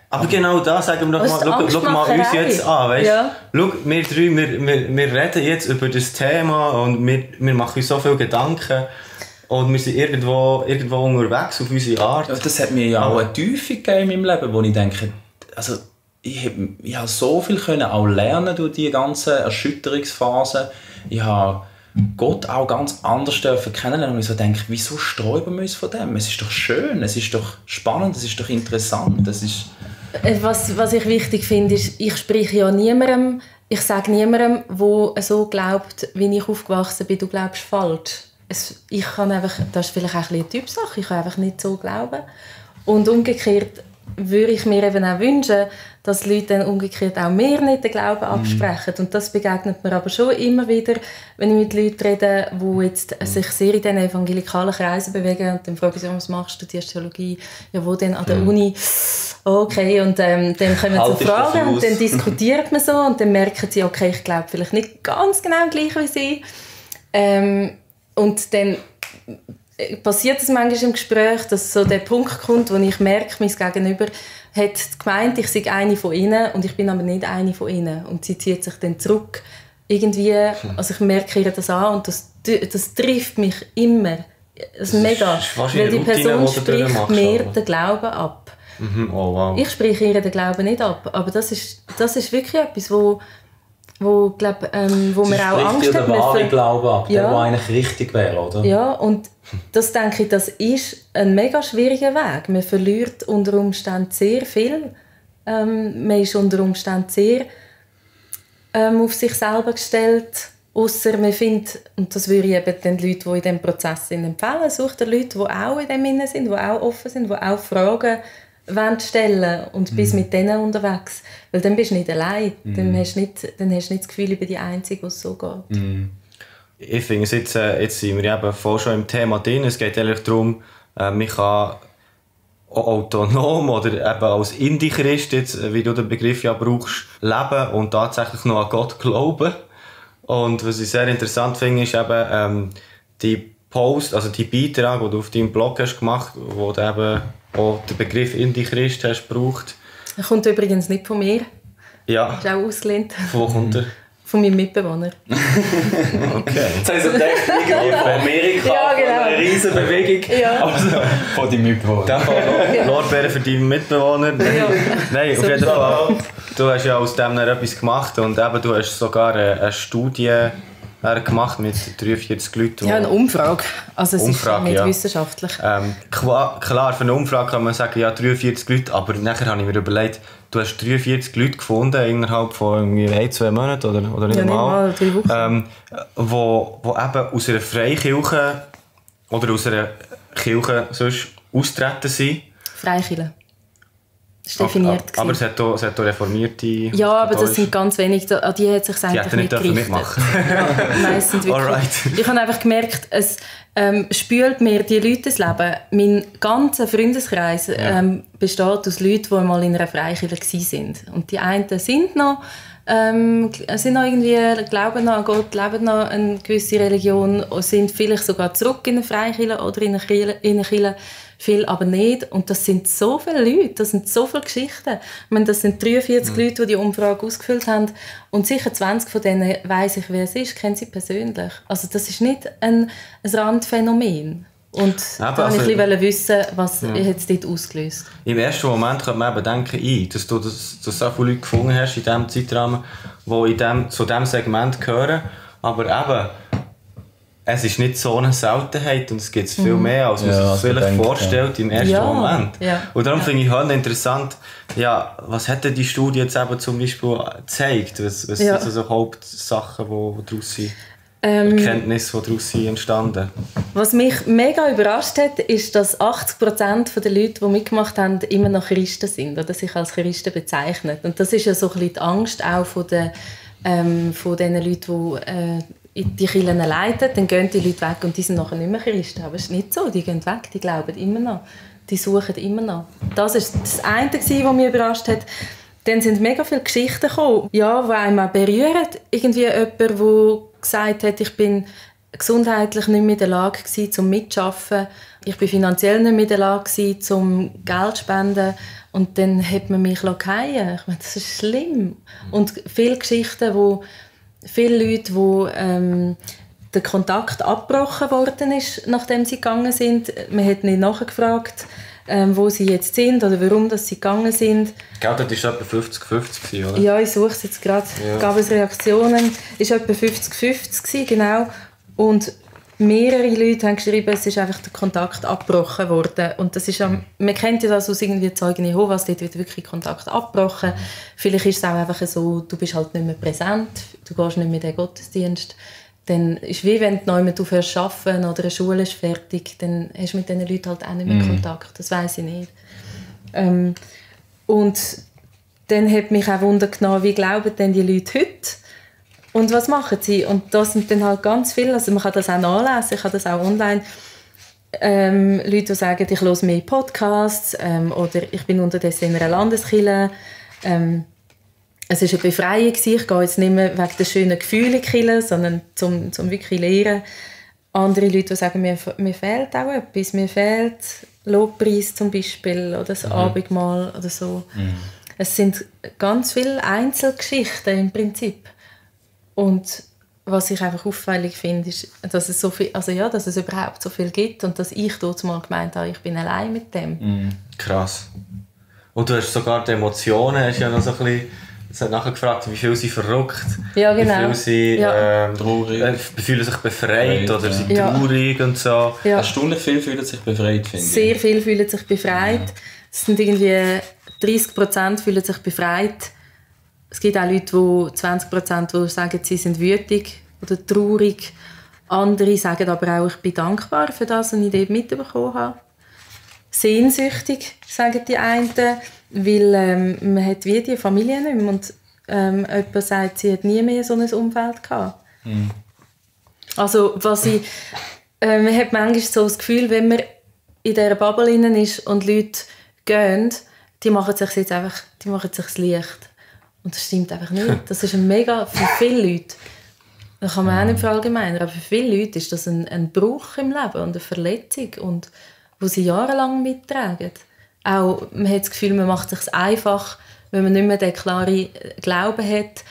aber genau da sagen wir doch mal, schau mal uns jetzt an, weißt? Ja. Schau, wir drei, wir reden jetzt über das Thema und wir machen uns so viele Gedanken und wir sind irgendwo unterwegs auf unsere Art. Ja, das hat mir ja auch eine Tiefe gegeben in meinem Leben, wo ich denke, also ich habe so viel können auch lernen durch die ganzen Erschütterungsphasen. Ich habe Gott auch ganz anders kennenlernen und ich so denke, wieso sträuben wir uns von dem? Es ist doch schön, es ist doch spannend, es ist doch interessant. Es ist was ich wichtig finde, ist, ich spreche ja niemandem, ich sage niemandem, der so glaubt, wie ich aufgewachsen bin, du glaubst falsch. Ich kann einfach, das ist vielleicht auch ein eine Typsache, ich kann einfach nicht so glauben. Und umgekehrt würde ich mir eben auch wünschen, dass Leute dann umgekehrt auch mir nicht den Glauben absprechen. Und das begegnet mir aber schon immer wieder, wenn ich mit Leuten rede, die jetzt sich sehr in diesen evangelikalen Kreisen bewegen. Und dann frage ich sie, was machst du, studierst Theologie? Ja, wo denn? An der Uni? Okay, und dann kommen so Fragen und dann diskutiert man so und dann merken sie, okay, ich glaube vielleicht nicht ganz genau gleich wie sie. Und dann passiert es manchmal im Gespräch, dass so der Punkt kommt, wo ich merke, mein Gegenüber hat gemeint, ich sei eine von ihnen und ich bin aber nicht eine von ihnen. Und sie zieht sich dann zurück. Irgendwie, also ich merke ihr das an und das trifft mich immer. Das ist mega. Weil die Person spricht mir den Glauben ab. Oh, wow. Ich spreche ihr den Glauben nicht ab. Aber das ist wirklich etwas, wo wir auch Angst haben. Den wahren Glauben ab, der eigentlich richtig wäre, oder? Ja, und das denke ich, das ist ein mega schwieriger Weg. Man verliert unter Umständen sehr viel. Man ist unter Umständen sehr auf sich selber gestellt. Ausser man findet, und das würde ich eben den Leuten, die in diesem Prozess sind, empfehlen, sucht ihr Leute, die auch in dem Innen sind, die auch offen sind, die auch Fragen stellen und bist mit denen unterwegs. Weil dann bist du nicht allein. Dann hast du nicht das Gefühl, ich bin die Einzige, die es so geht. Ich finde, jetzt sind wir eben voll schon im Thema drin. Es geht eigentlich darum, man kann autonom oder eben als Indie-Christ, jetzt, wie du den Begriff ja brauchst, leben und tatsächlich noch an Gott glauben. Und was ich sehr interessant finde, ist eben die Post, also die Beiträge, die du auf deinem Blog hast gemacht, wo du eben auch den Begriff Indie-Christ hast gebraucht. Er kommt übrigens nicht von mir. Ja. Ist auch ausgelehnt. Wo kommt er? Von meinem Mitbewohner. Okay. Jetzt haben sie gedacht, irgendwie von Amerika, ja, genau. Eine riesen Bewegung. Ja. Also, von deinem Mitbewohner. Dann Lorbeeren für deinen Mitbewohner. Ja. Nein, auf jeden Fall. Du hast ja aus dem etwas gemacht und eben, du hast sogar eine Studie gemacht mit 43 Leuten. Ja, eine Umfrage. Also es Umfrage, ist nicht ja. wissenschaftlich. Klar, für eine Umfrage kann man sagen, ja, 43 Leute, aber nachher habe ich mir überlegt, du hast 43 Leute gefunden innerhalb von 1-2 Monaten oder nicht mal. 3 Wochen. Wo eben aus einer Freikirche oder aus einer Kirche sonst austreten sind. Freikirche. ist definiert. Aber es hat auch reformierte Ja, aber das sind ganz wenig. An die hat sich eigentlich nicht gerichtet. Mitmachen. Ja, meistens wirklich. Alright. Ich habe einfach gemerkt, es spült mir die Leute das Leben. Mein ganzer Freundeskreis besteht aus Leuten, die mal in einer Freikirche waren. Und die einen sind noch irgendwie, glauben noch an Gott, leben noch eine gewisse Religion, sind vielleicht sogar zurück in eine Freikirche oder in eine Kirche, viel aber nicht. Und das sind so viele Leute, das sind so viele Geschichten. Ich meine, das sind 43 Leute, die die Umfrage ausgefüllt haben. Und sicher 20 von denen weiss ich, wer es ist, kennen sie persönlich. Also das ist nicht ein Randphänomen. Und da wollte ich ein bisschen wissen, was jetzt dort ausgelöst. Im ersten Moment könnte man eben denken, dass du so viele Leute gefunden hast in diesem Zeitrahmen, die zu diesem Segment gehören. Aber eben, es ist nicht so eine Seltenheit und es gibt viel mehr, als man sich vielleicht vorstellt im ersten Moment. Ja. Und darum finde ich halt interessant, was hat denn die Studie jetzt eben zum Beispiel gezeigt? Was sind so Hauptsachen, die daraus sind? Erkenntnisse, die daraus sind entstanden? Was mich mega überrascht hat, ist, dass 80% der Leute, die mitgemacht haben, immer noch Christen sind oder sich als Christen bezeichnen. Und das ist ja so ein bisschen die Angst auch von den Leuten, die die Kirchen leiten. Dann gehen die Leute weg und die sind nachher nicht mehr Christen. Aber es ist nicht so, die gehen weg, die glauben immer noch. Die suchen immer noch. Das war das eine, was mich überrascht hat. Dann sind mega viele Geschichten gekommen, die einem auch berühren. Irgendwie jemand, der gesagt hat, ich bin gesundheitlich nicht mehr in der Lage gewesen, zum Mitzuarbeiten. Ich bin finanziell nicht mehr in der Lage gewesen, zum Geld zu spenden. Und dann hat man mich fallen lassen. Ich meine, das ist schlimm. Und viele Geschichten, wo viele Leute, wo der Kontakt abgebrochen worden ist, nachdem sie gegangen sind. Man hat nicht nachgefragt, wo sie jetzt sind oder warum dass sie gegangen sind. Gell, das war etwa 50-50, oder? Ja, ich suche es jetzt gerade. Ja. Gab es Reaktionen? Es war etwa 50-50, genau. Und mehrere Leute haben geschrieben, es ist einfach der Kontakt abgebrochen worden. Und das ist man kennt ja das aus irgendwie Zeugen Jehovas, dort wird wirklich Kontakt abgebrochen. Vielleicht ist es auch einfach so, du bist halt nicht mehr präsent, du gehst nicht mehr in den Gottesdienst. Dann ist es wie wenn du nicht mehr aufhörst zu arbeiten oder eine Schule ist fertig, dann hast du mit diesen Leuten halt auch nicht mehr Kontakt. Das weiss ich nicht. Und dann hat mich auch Wunder genommen, wie glauben denn die Leute heute? Und was machen sie? Und das sind dann halt ganz viele, also man kann das auch nachlesen, ich habe das auch online. Leute, die sagen, ich höre mehr Podcasts oder ich bin unterdessen in einer Landeskirche. Es war eine Befreiung, ich gehe jetzt nicht mehr wegen der schönen Gefühle in die Kirche, sondern zum wirklich lernen. Andere Leute, die sagen, mir fehlt auch etwas, mir fehlt Lobpreis zum Beispiel oder das Abendmahl oder so. Es sind ganz viele Einzelgeschichten im Prinzip. Und was ich einfach auffällig finde, ist, dass es so viel, dass es überhaupt so viel gibt und dass ich dort mal gemeint habe, ich bin allein mit dem. Krass. Und du hast sogar die Emotionen, hast ja noch so ein bisschen, es hat nachher gefragt, wie viel sie verrückt, ja, genau. wie viel sie traurig, fühlen sich befreit oder sind traurig und so. Ja. Erstaunlich viel fühlen sich befreit, finde ich. Sehr viel fühlen sich befreit. Es sind irgendwie 30% fühlen sich befreit. Es gibt auch Leute, 20%, die sagen, sie sind wütig oder traurig. Andere sagen aber auch, ich bin dankbar für das, was ich dort mitbekommen habe. Sehnsüchtig, sagen die einen, weil man hat wie die Familie nicht mehr. Und jemand sagt, sie hat nie mehr so ein Umfeld gehabt. Also, man hat manchmal so das Gefühl, wenn man in dieser Bubble drin ist und Leute gehen, die machen sich jetzt einfach, die machen sich das Licht. Und das stimmt einfach nicht. Das ist für viele Leute, das kann man auch nicht verallgemeinern, aber für viele Leute ist das ein Bruch im Leben und eine Verletzung, und die sie jahrelang mittragen. Auch, man hat das Gefühl, man macht es sich einfach, wenn man nicht mehr den klaren Glauben hat.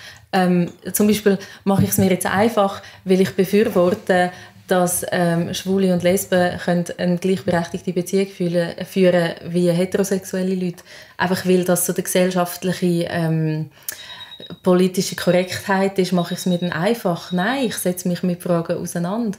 Zum Beispiel mache ich es mir jetzt einfach, weil ich befürworte, dass Schwule und Lesben eine gleichberechtigte Beziehung führen wie heterosexuelle Leute. Einfach weil das so die gesellschaftliche politische Korrektheit ist, mache ich es mir dann einfach. Nein, ich setze mich mit Fragen auseinander.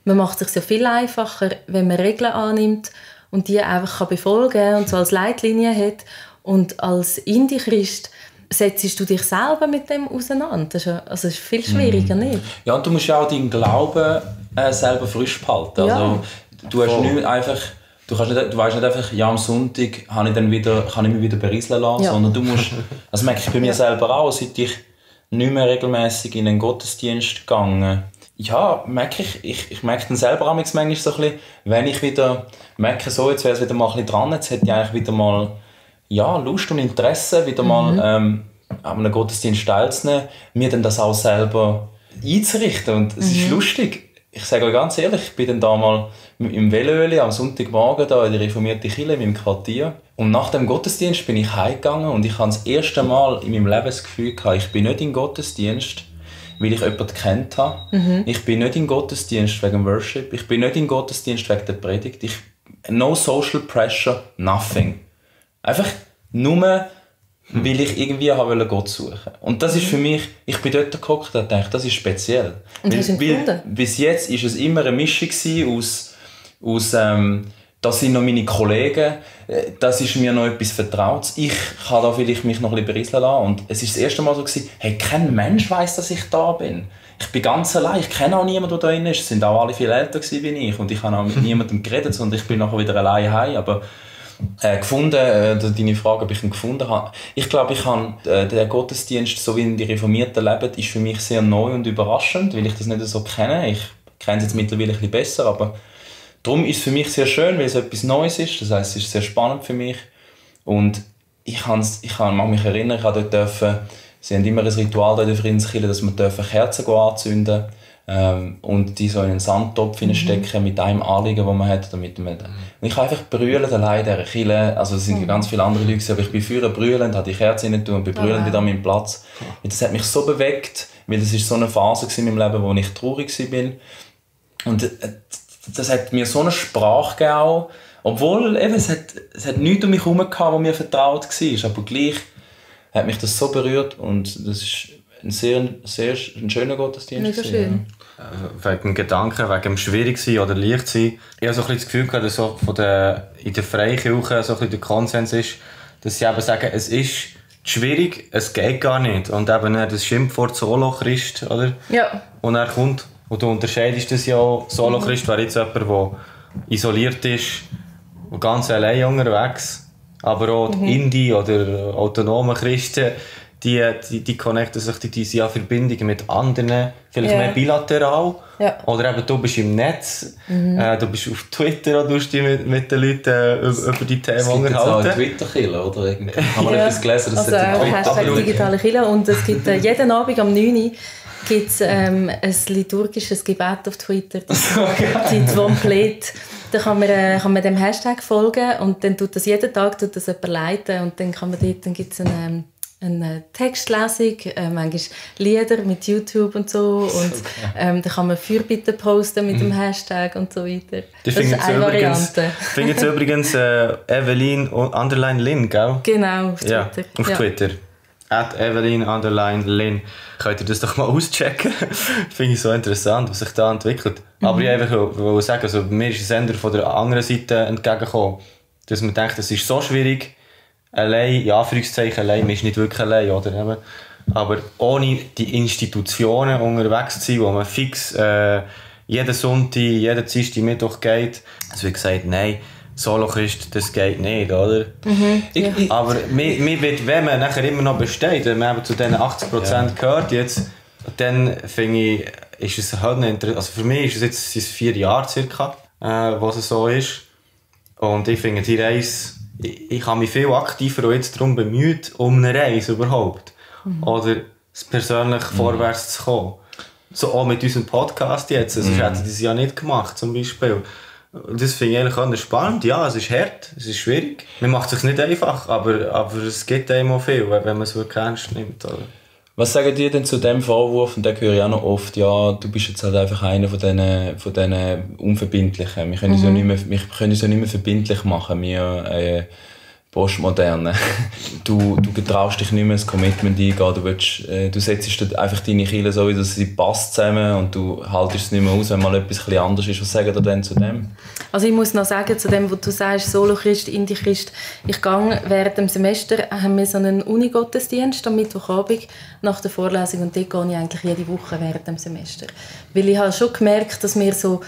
Man macht es sich ja viel einfacher, wenn man Regeln annimmt und die einfach befolgen kann und so als Leitlinie hat. Und als Indie-Christ setzt du dich selber mit dem auseinander. Das ist viel schwieriger, nicht? Ja, und du musst ja auch deinen Glauben selber frisch behalten. Ja. Also, du hast nicht einfach du weißt nicht einfach, ja, am Sonntag kann ich mich wieder berieseln lassen, sondern du musst, das merke ich bei mir selber auch, seit ich nicht mehr regelmäßig in einen Gottesdienst gegangen. Ja, merke ich merke dann selber auch manchmal so ein bisschen, wenn ich wieder merke, so, jetzt wäre es wieder mal ein bisschen dran, jetzt hätte ich eigentlich wieder mal Lust und Interesse, wieder mal an einem Gottesdienst teilzunehmen, mir dann das auch selber einzurichten. Und es ist lustig. Ich sage euch ganz ehrlich, ich bin dann da mal im Veloöli am Sonntagmorgen da in der reformierten Kirche in meinem Quartier. Und nach dem Gottesdienst bin ich heimgegangen und ich habe das erste Mal in meinem Leben das Gefühl gehabt, ich bin nicht im Gottesdienst, weil ich jemanden gekannt habe. Ich bin nicht im Gottesdienst wegen Worship. Ich bin nicht im Gottesdienst wegen der Predigt. No social pressure, nothing. Einfach nur, weil ich irgendwie Gott suchen wollte. Und das ist für mich, ich bin dort gehockt und dachte, das ist speziell. Und hast du ihn gefunden? Bis jetzt war es immer eine Mischung aus das sind noch meine Kollegen, das ist mir noch etwas Vertrautes. Ich kann da vielleicht mich noch ein bisschen berieseln lassen. Und es war das erste Mal so, hey, kein Mensch weiss, dass ich da bin. Ich bin ganz allein, ich kenne auch niemanden, der da drin ist. Es sind auch alle viel älter als ich. Und ich habe auch mit niemandem geredet und ich bin nachher wieder allein heim. Aber gefunden, deine Frage, ob ich ihn gefunden habe. Ich glaube, der Gottesdienst, so wie ihn die Reformierten leben, ist für mich sehr neu und überraschend, weil ich das nicht so kenne. Ich kenne es jetzt mittlerweile ein bisschen besser, aber darum ist es für mich sehr schön, weil es etwas Neues ist. Das heisst, es ist sehr spannend für mich. Und ich mag mich erinnern, ich durfte sie haben immer ein Ritual in der Friedenskirche, dass wir Kerzen anzünden dürfen. Und die so in einen Sandtopf stecken mit einem Anliegen, das man hat. Damit man und ich habe einfach brüllen allein in dieser Kirche. Also es sind ja ganz viele andere Leute, aber ich bin früher brüllend, habe die Kerze rein und bin brüllend wieder an meinem Platz. Und das hat mich so bewegt, weil das ist so eine Phase in meinem Leben, wo ich traurig war. Und das hat mir so eine Sprache gegeben, obwohl eben, es hat nichts um mich herum gehabt, was mir vertraut war. Aber gleich hat mich das so berührt und das ist ein sehr schöner Gottesdienst. Mega schön. Wegen dem Gedanken, wegen dem Schwierigsein oder Leichtsein. Ich habe so ein bisschen das Gefühl gehabt, dass so in der Freikirche so ein bisschen der Konsens ist, dass sie eben sagen, es ist schwierig, es geht gar nicht. Und eben das Schimpfwort Solo-Christ, oder? Ja. Und er kommt, und du unterscheidest das ja auch. Solo-Christ wäre jetzt jemand, der isoliert ist und ganz allein unterwegs. Aber auch die Indie- oder autonomen Christen, die connecten sich, die sind ja Verbindungen mit anderen, vielleicht mehr bilateral. Ja. Oder eben, du bist im Netz, du bist auf Twitter und tust dich mit den Leuten über die Themen unterhalten. Es gibt auch eine Twitter-Kille, oder? Haben wir etwas gelesen, dass Hashtag digitale Kille. Und es gibt jeden Abend um 9 Uhr gibt's, ein liturgisches Gebet auf Twitter. Das Zeit komplett. Da kann man dem Hashtag folgen und dann tut das jeden Tag jemand leiten und dann kann man dort, dann gibt's eine Textlesung, manchmal Lieder mit YouTube und so und da kann man Fürbitte posten mit dem Hashtag und so weiter. Das ist eine Variante. Ich finde jetzt übrigens Evelyn_Lin, gell? Genau, auf Twitter. Ja, auf Twitter. @Evelyn_Lin. Könnt ihr das doch mal auschecken? Finde ich so interessant, was sich da entwickelt. Aber ich wollte sagen, also mir ist ein Sender von der anderen Seite entgegengekommen, dass man denkt, es ist so schwierig, allein, in Anführungszeichen allein, man ist nicht wirklich allein, oder? Aber ohne die Institutionen unterwegs zu sein, wo man fix jeden Sonntag, jeden Dienstag, Mittwoch geht, es wird gesagt, nein, Solo-Christ, das geht nicht, oder? Aber mir wird, wenn man nachher immer noch besteht, wenn man eben zu diesen 80% gehört jetzt, dann finde ich, ist es halt nicht interessant. Also für mich ist es jetzt 4 Jahre circa, was es so ist. Und ich finde die Reise, ich habe mich viel aktiver auch jetzt darum bemüht, um eine Reise überhaupt. Oder persönlich vorwärts zu kommen. So auch mit unserem Podcast jetzt. Sonst hätte ich das ja nicht gemacht, zum Beispiel. Das finde ich eigentlich auch spannend. Ja, es ist hart, es ist schwierig. Man macht es sich nicht einfach, aber es gibt einem auch viel, wenn man es wirklich ernst nimmt. Oder? Was sagen die denn zu dem Vorwurf? Und den höre ich auch noch oft. Ja, du bist jetzt halt einfach einer von diesen Unverbindlichen. Wir können uns ja nicht mehr verbindlich machen. Wir Postmoderne. Du traust dich nicht mehr ins Commitment eingehen. Du setzt einfach deine Kirche so, wie sie passt zusammen und du haltest es nicht mehr aus, wenn mal etwas anders ist. Was sagen ihr denn zu dem? Also ich muss noch sagen, zu dem, was du sagst, Solo-Christ, Indie-Christ. Ich gehe während dem Semester, haben wir so einen Uni-Gottesdienst am Mittwochabend nach der Vorlesung und dort gehe ich eigentlich jede Woche während dem Semester. Weil ich habe schon gemerkt, dass wir so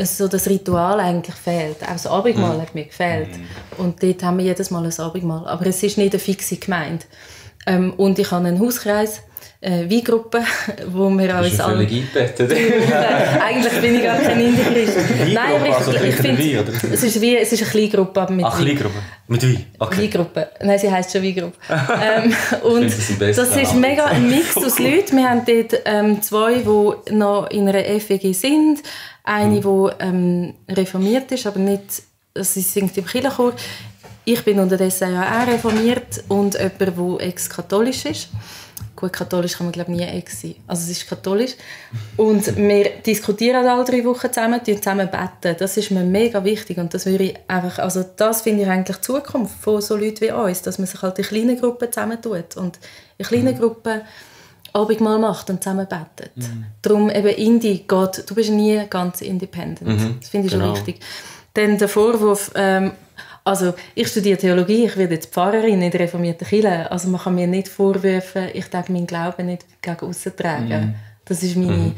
so das Ritual eigentlich fehlt. Auch das Abendmahl hat mir gefehlt. Und dort haben wir jedes Mal ein Abendmahl. Aber es ist nicht eine fixe Gemeinde. Und ich habe einen Hauskreis, Weingruppe, wo wir uns alle... völlig eingebettet. Eigentlich bin ich gar kein Indie-Christ. Nein, aber ich finde, es ist eine Kleingruppe, aber mit Wein. Kleingruppe? Mit Wein? Okay. Weingruppe. Nein, sie heisst schon Weingruppe. Und das ist mega ein Mix aus Leuten. Wir haben dort 2, die noch in einer FWG sind. Eine, die reformiert ist, aber nicht... Sie singt im Kirchenchor. Ich bin unterdessen ja auch reformiert und jemand, der ex-katholisch ist. Gut, katholisch kann man glaube ich nie ex sein. Also es ist katholisch. Und wir diskutieren alle 3 Wochen zusammen, beten. Das ist mir mega wichtig und das würde ich einfach, also das finde ich eigentlich die Zukunft von so Leuten wie uns, dass man sich halt in kleinen Gruppen zusammentut und in kleinen Gruppen Abendmahl macht und zusammen betet. Darum eben Indie geht, du bist nie ganz independent. Das finde ich schon wichtig. Dann der Vorwurf, also ich studiere Theologie, ich werde jetzt Pfarrerin in der reformierten Kirche. Also man kann mir nicht vorwerfen, ich darf meinen Glauben nicht gegen aussen tragen. Das ist meine,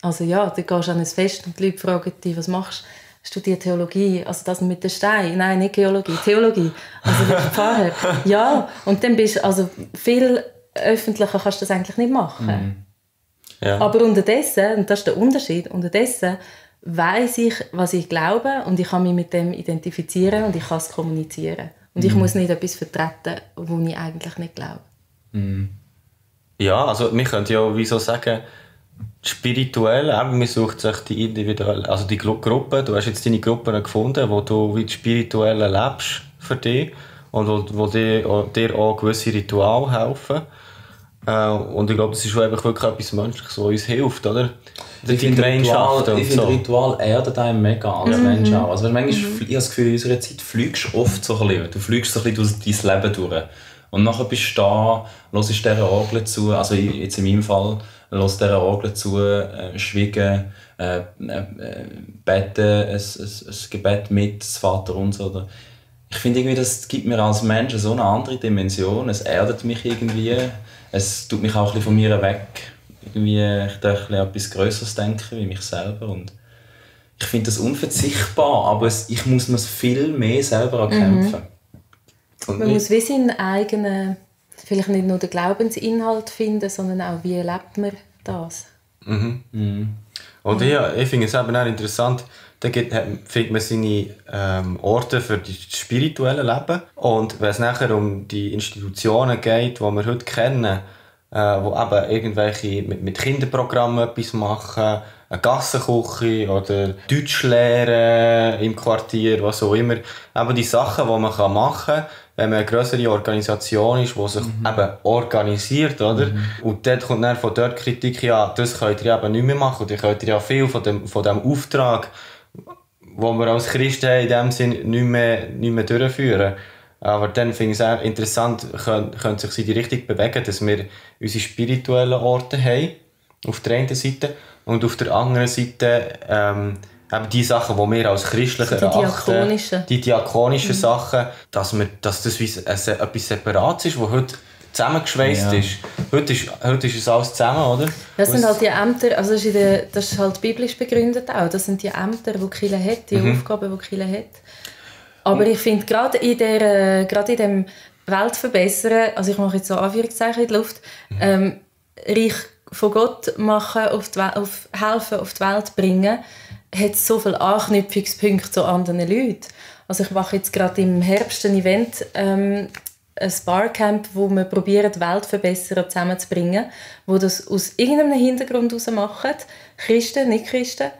also ja, da gehst du an ein Fest und die Leute fragen dich, was machst du? Studiere Theologie, also das mit den Steinen. Nein, nicht Geologie, Theologie. Also du bist Pfarrer. Ja, und dann bist du, also viel öffentlicher kannst du das eigentlich nicht machen. Ja. Aber unterdessen, und das ist der Unterschied, unterdessen weiss ich, was ich glaube und ich kann mich mit dem identifizieren und ich kann es kommunizieren. Und ich muss nicht etwas vertreten, was ich eigentlich nicht glaube. Ja, also wir können ja wie so sagen, spirituell, man sucht sich die individuelle, also die Gruppe, du hast jetzt deine Gruppen gefunden, wo du wie das Spirituelle lebst für dich und wo dir auch gewisse Rituale helfen. Und ich glaube, das ist einfach wirklich etwas Menschliches, was uns hilft, oder? Ich finde Ritual erdet einem mega als Mensch auch. Also, manchmal, ich habe das Gefühl, in unserer Zeit fliegst du oft so ein bisschen. Du fliegst so ein bisschen durch dein Leben durch. Und nachher bist du da, hörst dieser Orgel zu, also jetzt in meinem Fall, hörst dieser Orgel zu, schweigen, beten, ein Gebet mit, das Vaterunser. Oder ich finde irgendwie, das gibt mir als Mensch so eine andere Dimension. Es erdet mich irgendwie. Es tut mich auch ein bisschen von mir weg. Irgendwie, ich darf an etwas Größeres denken, wie mich selber. Und ich finde das unverzichtbar, aber ich muss mir viel mehr selber erkämpfen. Man muss wie seinen eigenen, vielleicht nicht nur den Glaubensinhalt finden, sondern auch, wie lebt man das. Und ich finde es eben auch interessant, da findet man seine Orte für das spirituelle Leben. Und wenn es nachher um die Institutionen geht, die wir heute kennen, wo eben irgendwelche mit Kinderprogrammen etwas machen, eine Gassenküche oder Deutschlehre im Quartier, was auch immer. Eben die Sachen, die man machen kann, wenn man eine grössere Organisation ist, die sich eben organisiert, oder? Und dort kommt dann von dort Kritik, ja, das könnt ihr eben nicht mehr machen. Und ihr könnt ja viel von dem Auftrag, den wir als Christen haben, in dem Sinn nicht mehr durchführen. Aber dann finde ich es auch interessant, können sich in die Richtung bewegen, dass wir unsere spirituellen Orte haben, auf der einen Seite, und auf der anderen Seite eben die Sachen, die wir als christlich erachten, die diakonischen Sachen, dass das wie etwas Separates ist, das heute zusammengeschweißt ist. Heute ist es alles zusammen, oder? Das sind halt die Ämter, also das ist halt biblisch begründet auch, das sind die Ämter, die die Kirche hat, die Aufgaben, die die Kirche hat. Aber ich finde, gerade in dem Weltverbessern, also ich mache jetzt so Anführungszeichen in die Luft, Reich von Gott machen, helfen, auf die Welt bringen, hat so viele Anknüpfungspunkte zu anderen Leuten. Also ich mache jetzt gerade im Herbst ein Event, ein Barcamp, wo wir probieren, die Weltverbesserer zusammenzubringen, wo das aus irgendeinem Hintergrund heraus machen, Christen, Nicht-Christen,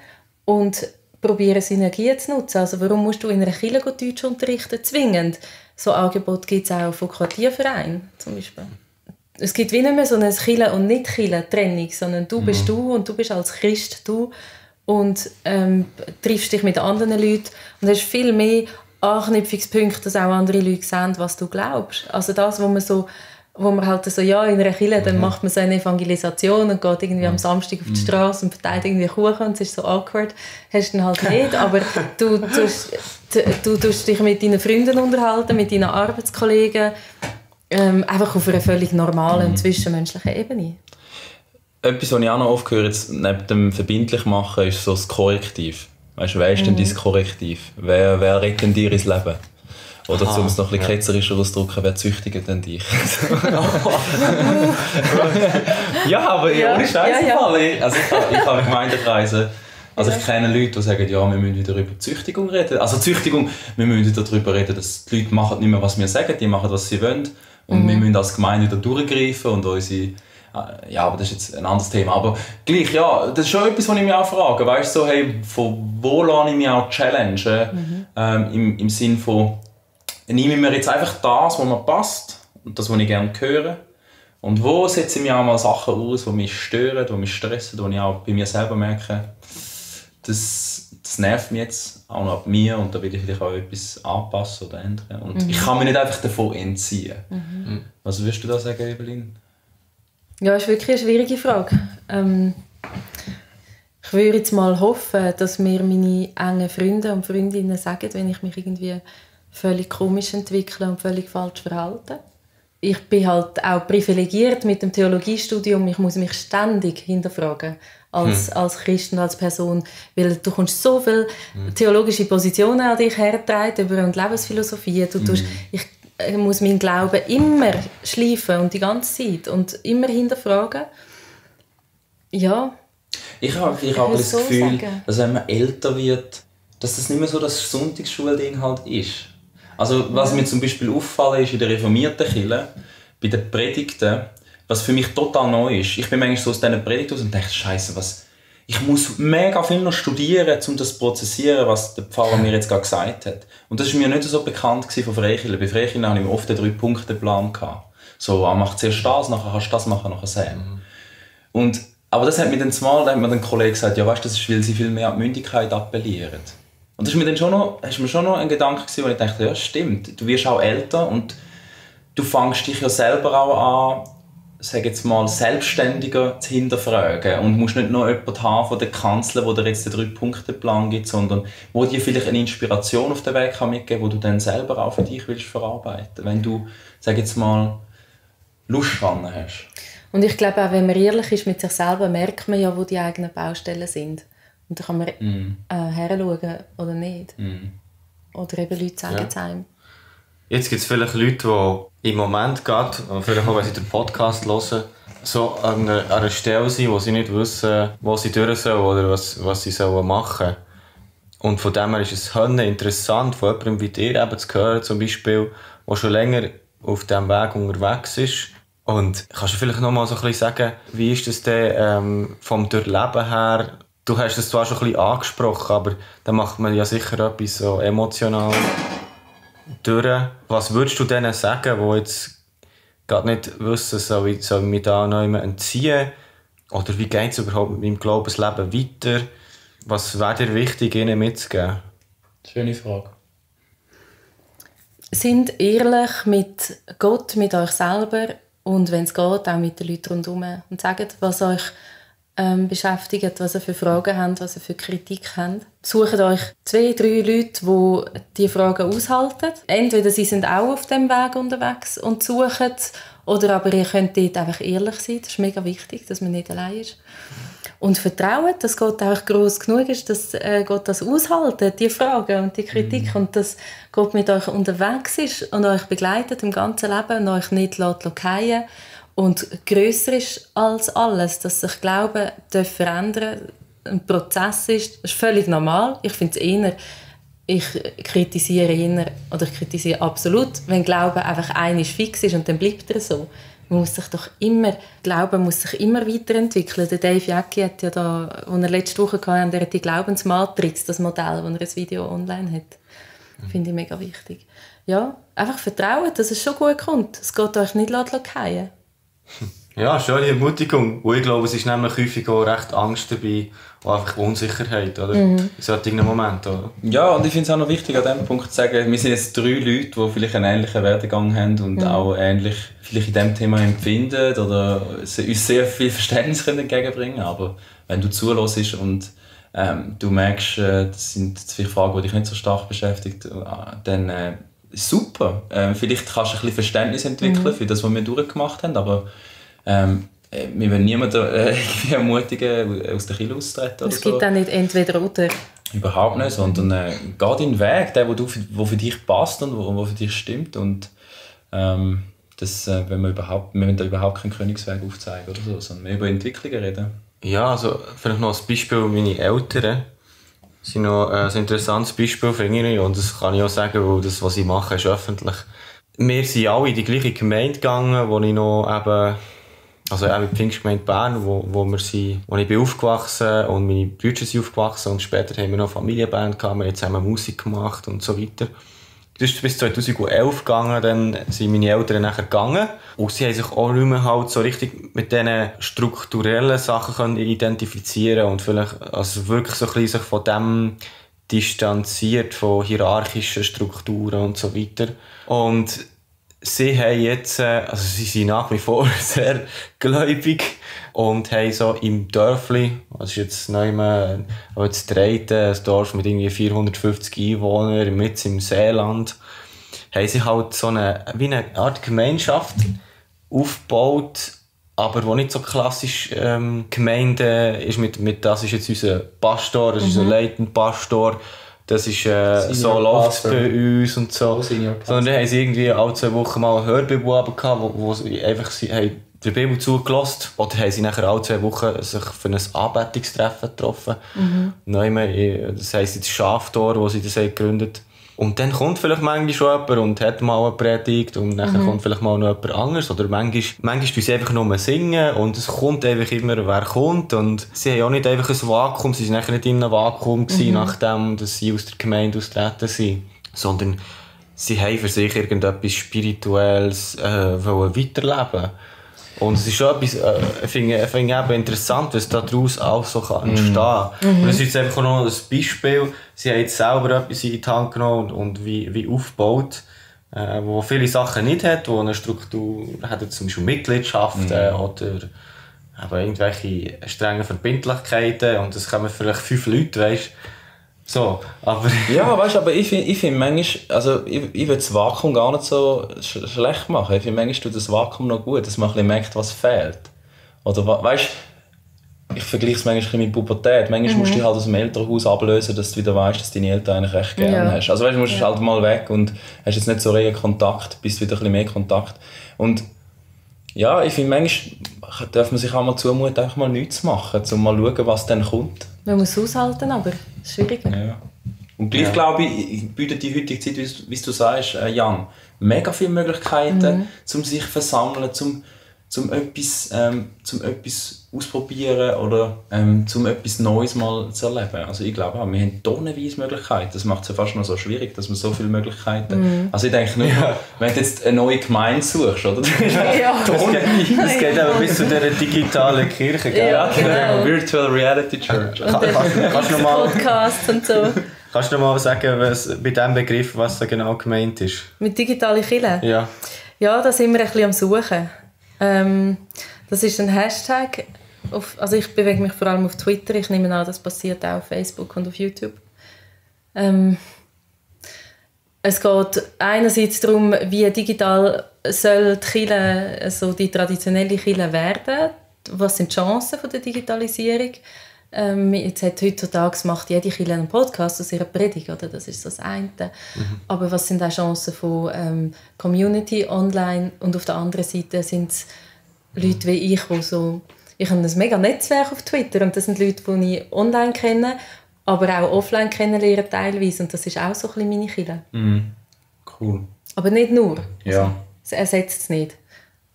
und probieren Synergien zu nutzen. Also warum musst du in einer Kirche Deutsch unterrichten, zwingend? So Angebote gibt es auch von Quartiervereinen zum Beispiel. Es gibt wie nicht mehr so eine Kirche- und Nicht-Kirche-Trennung, sondern du bist du und du bist als Christ du und triffst dich mit anderen Leuten und hast viel mehr Anknüpfungspunkte, dass auch andere Leute sehen, was du glaubst. Also das, wo man halt so, ja, in einer Kirche, dann macht man so eine Evangelisation und geht irgendwie am Samstag auf die Straße und verteilt irgendwie Kuchen und es ist so awkward. Hast du dann halt nicht, aber du tust dich mit deinen Freunden unterhalten, mit deinen Arbeitskollegen, einfach auf einer völlig normalen und zwischenmenschlichen Ebene. etwas, was ich auch noch oft höre, jetzt neben dem verbindlich machen, ist so das Korrektiv. Weißt du, wer ist denn dein Korrektiv? Wer rettet denn dir ins Leben? Oder um es noch ein bisschen ketzerischer auszudrücken, wer züchtigt denn dich? Ja, aber ohne Scheiß. Ich habe Gemeindekreise. Also ich kenne Leute, die sagen, ja, wir müssen wieder über Züchtigung reden. Also Züchtigung, wir müssen wieder darüber reden, dass die Leute machen nicht mehr, was wir sagen, die machen, was sie wollen. Und wir müssen als Gemeinde wieder durchgreifen und unsere... Ja, aber das ist jetzt ein anderes Thema. Aber gleich, ja, das ist schon etwas, was ich mich auch frage. Weißt du, so, hey, von wo lasse ich mich auch challengen? Im Sinn von, nehme ich mir jetzt einfach das, was mir passt und das, was ich gerne höre. Und wo setze ich mir auch mal Sachen aus, die mich stören, die mich stressen, wo ich auch bei mir selber merke, das nervt mich jetzt auch noch ab mir und da will ich vielleicht auch etwas anpassen oder ändern. Und ich kann mich nicht einfach davon entziehen. Was würdest du da sagen, Evelyn? Ja, das ist wirklich eine schwierige Frage. Ich würde jetzt mal hoffen, dass mir meine engen Freunde und Freundinnen sagen, wenn ich mich irgendwie völlig komisch entwickle und völlig falsch verhalte. Ich bin halt auch privilegiert mit dem Theologiestudium. Ich muss mich ständig hinterfragen als Christ und als Person, weil du kommst so viele theologische Positionen an dich hergetragen über und Lebensphilosophie. Ich muss meinen Glauben immer schleifen und die ganze Zeit und immer hinterfragen. Ja. Ich habe das Gefühl, dass wenn man älter wird, dass das nicht mehr so das Sonntagsschulding halt ist. Also was mir zum Beispiel auffällt, ist in der reformierten Kirche, bei den Predigten, was für mich total neu ist. Ich bin manchmal so aus diesen Predigten und denke, Scheiße, ich muss mega viel noch studieren, um das zu prozessieren, was der Pfarrer mir jetzt gerade gesagt hat. Und das war mir nicht so bekannt von Freikirche. Bei Freikirche hatte ich oft einen 3-Punkte-Plan. So, mach zuerst das, nachher kannst du das machen, nachher das. Aber das hat mir dann zumal, da hat mir dann ein Kollege gesagt, ja weißt, das ist, weil sie viel mehr an die Mündigkeit appellieren. Und das ist mir dann schon noch ein Gedanke gewesen, wo ich dachte, ja stimmt, du wirst auch älter und du fängst dich ja selber auch an, sag jetzt mal, selbstständiger zu hinterfragen und musst nicht nur jemanden haben von der Kanzler, der dir jetzt den 3-Punkte-Plan gibt, sondern wo dir vielleicht eine Inspiration auf den Weg mitgeben kann, wo du dann selber auch für dich willst verarbeiten, wenn du, sag jetzt mal, Lust dran hast. Und ich glaube auch, wenn man ehrlich ist mit sich selber, merkt man ja, wo die eigenen Baustellen sind. Und dann kann man heranschauen oder nicht. Oder eben Leute sagen es einem. Jetzt gibt es vielleicht Leute, die im Moment gerade, vielleicht auch, wenn sie den Podcast hören, so an einer Stelle sind, wo sie nicht wissen, wo sie durch sollen oder was sie machen sollen. Und von dem her ist es interessant, von jemandem wie dir eben zu hören, zum Beispiel, der schon länger auf diesem Weg unterwegs ist. Und kannst du vielleicht noch mal so ein bisschen sagen, wie ist das denn vom Durchleben her? Du hast das zwar schon ein bisschen angesprochen, aber da macht man ja sicher etwas so emotional durch. Was würdest du denen sagen, die jetzt gerade nicht wissen, soll ich mich da noch entziehen? Oder wie geht es überhaupt mit meinem Glaubensleben weiter? Was wäre dir wichtig, ihnen mitzugeben? Schöne Frage. Sind ehrlich mit Gott, mit euch selber und wenn es geht, auch mit den Leuten rundherum. Und sagt, was euch beschäftigt, was ihr für Fragen habt, was ihr für Kritik habt. Sucht euch 2, 3 Leute, die diese Fragen aushalten. Entweder sie sind auch auf dem Weg unterwegs und suchen, oder aber ihr könnt dort einfach ehrlich sein. Das ist mega wichtig, dass man nicht allein ist. Und vertrauen, dass Gott auch gross genug ist, dass Gott das aushält, die Fragen und die Kritik. Und dass Gott mit euch unterwegs ist und euch begleitet im ganzen Leben und euch nicht fallen und grösser ist als alles, dass sich Glauben verändern darf, ein Prozess ist. Das ist völlig normal. Ich finde es eher, ich kritisiere absolut, wenn Glauben einfach einmal fix ist und dann bleibt er so. Man muss sich doch immer, Glauben muss sich immer weiterentwickeln. Der Dave Jacki hat ja da, als er letzte Woche hatte, der hat die Glaubensmatrix, das Modell, wo er ein Video online hat. Finde ich mega wichtig. Ja, einfach vertrauen, dass es schon gut kommt. Es geht euch nicht fallen. Ja, schöne Ermutigung. Und ich glaube, es ist nämlich häufig auch recht Angst dabei, und einfach Unsicherheit, oder? In solchen Momenten, oder? Ja, und ich finde es auch noch wichtig, an diesem Punkt zu sagen, wir sind jetzt 3 Leute, die vielleicht einen ähnlichen Werdegang haben und auch ähnlich vielleicht in diesem Thema empfinden oder uns sehr viel Verständnis entgegenbringen können. Aber wenn du zuhörst und du merkst, das sind vielleicht Fragen, die dich nicht so stark beschäftigen, dann super. Vielleicht kannst du ein bisschen Verständnis entwickeln für das, was wir durchgemacht haben, aber wir wollen niemanden irgendwie ermutigen, aus der Kirche auszutreten. Es gibt auch nicht entweder oder. Überhaupt nicht, sondern geh deinen Weg, der für dich passt und wo für dich stimmt. Und das, wenn wir wollen da überhaupt keinen Königsweg aufzeigen oder so, sondern mehr über Entwicklungen reden. Ja, also vielleicht noch als Beispiel meine Eltern sind noch ein interessantes Beispiel, finde ich. Und das kann ich auch sagen, weil das, was ich mache, ist öffentlich. Wir sind alle in die gleiche Gemeinde gegangen, wo ich noch eben, also auch in die Pfingstgemeinde Bern, wo ich bin aufgewachsen und meine Brüder sind aufgewachsen und später haben wir noch eine Familienband gehabt, wir haben zusammen Musik gemacht und so weiter. Das ist bis 2011 gegangen, dann sind meine Eltern nachher gegangen und sie haben sich auch nicht mehr halt so richtig mit diesen strukturellen Sachen können identifizieren und vielleicht also wirklich so ein bisschen sich von dem distanziert, von hierarchischen Strukturen und so weiter. Und sie haben jetzt, also sie sind nach wie vor sehr gläubig und haben so im Dörfli, das ist jetzt nicht mehr, jetzt Treiten, ein Dorf mit irgendwie 450 Einwohnern, mitten im Seeland, haben sie halt so wie eine Art Gemeinschaft aufgebaut, aber wo nicht so klassisch Gemeinde ist, das ist jetzt unser Pastor, das ist unser Leitender-Pastor, das ist, so läuft es bei uns und so. Sondern dann haben sie irgendwie alle 2 Wochen mal eine Hörbibel gehabt, wo sie einfach der Bibel zugelassen oder haben sie nachher alle 2 Wochen sich für ein Anbetungstreffen getroffen. Das heisst jetzt Schaftor, wo sie das gegründet haben. Und dann kommt vielleicht manchmal schon jemand und hat mal eine Predigt und dann kommt vielleicht mal noch jemand anderes. Oder manchmal tun sie einfach nur singen und es kommt einfach immer, wer kommt. Und sie haben auch nicht einfach ein Vakuum, sie waren nachher nicht in einem Vakuum gewesen, nachdem dass sie aus der Gemeinde austreten sind. Sondern sie haben für sich irgendetwas Spirituelles weiterleben. Und es ist schon etwas, ich finde eben interessant, was daraus auch so entstehen kann. Und es ist jetzt einfach noch ein Beispiel. Sie haben jetzt selber etwas in die Hand genommen und wie aufgebaut, wo viele Sachen nicht hat, wo eine Struktur hat, zum Beispiel Mitgliedschaften oder eben irgendwelche strengen Verbindlichkeiten. Und das kommen vielleicht 5 Leute, weißt. So, aber... Ja, weißt du, aber ich finde manchmal, also ich will das Vakuum gar nicht so schlecht machen. Ich finde manchmal tut das Vakuum noch gut, dass man ein bisschen merkt, was fehlt. Oder weißt du, ich vergleiche es manchmal mit Pubertät. Manchmal musst du dich halt aus dem Elternhaus ablösen, dass du wieder weißt, dass deine Eltern eigentlich recht gerne hast. Also weißt du, musst halt mal weg und hast jetzt nicht so regen Kontakt, bist wieder ein bisschen mehr Kontakt. Und ja, ich finde manchmal darf man sich auch mal zumuten, einfach mal nichts zu machen, um mal zu schauen, was dann kommt. Man muss aushalten, aber es ist schwieriger. Ja. Und gleich glaube ich, bietet die heutige Zeit, wie du sagst, Jan, mega viele Möglichkeiten, um sich zu versammeln, zum etwas ausprobieren oder zum etwas Neues mal zu erleben. Also ich glaube auch, wir haben tonnenweise Möglichkeiten. Das macht es ja fast noch so schwierig, dass man so viele Möglichkeiten... Also ich denke nicht, wenn du jetzt eine neue Gemeinde suchst, oder? Das geht aber bis zu dieser digitalen Kirche, gell? Ja, genau. Virtual Reality Church. Und kannst du noch Podcasts und so. Kannst du noch mal sagen, bei diesem Begriff, was da genau gemeint ist? Mit digitalen Kirche? Ja. Ja, da sind wir ein bisschen am Suchen. Das ist ein Hashtag. Also ich bewege mich vor allem auf Twitter. Ich nehme an, das passiert auch auf Facebook und auf YouTube. Es geht einerseits darum, wie digital soll die Kirche, also die traditionelle Kirche werden. Was sind die Chancen von der Digitalisierung? Jetzt hat heutzutage macht jede Kirche einen Podcast aus ihrer Predigt, oder? Das ist das eine. Aber was sind auch Chancen von Community online? Und auf der anderen Seite sind es Leute wie ich, die so... Ich habe ein mega Netzwerk auf Twitter und das sind Leute, die ich online kenne, aber auch offline kennenlernen teilweise. Und das ist auch so ein bisschen meine Kirche. Cool. Aber nicht nur. Ja. Also, es ersetzt es nicht.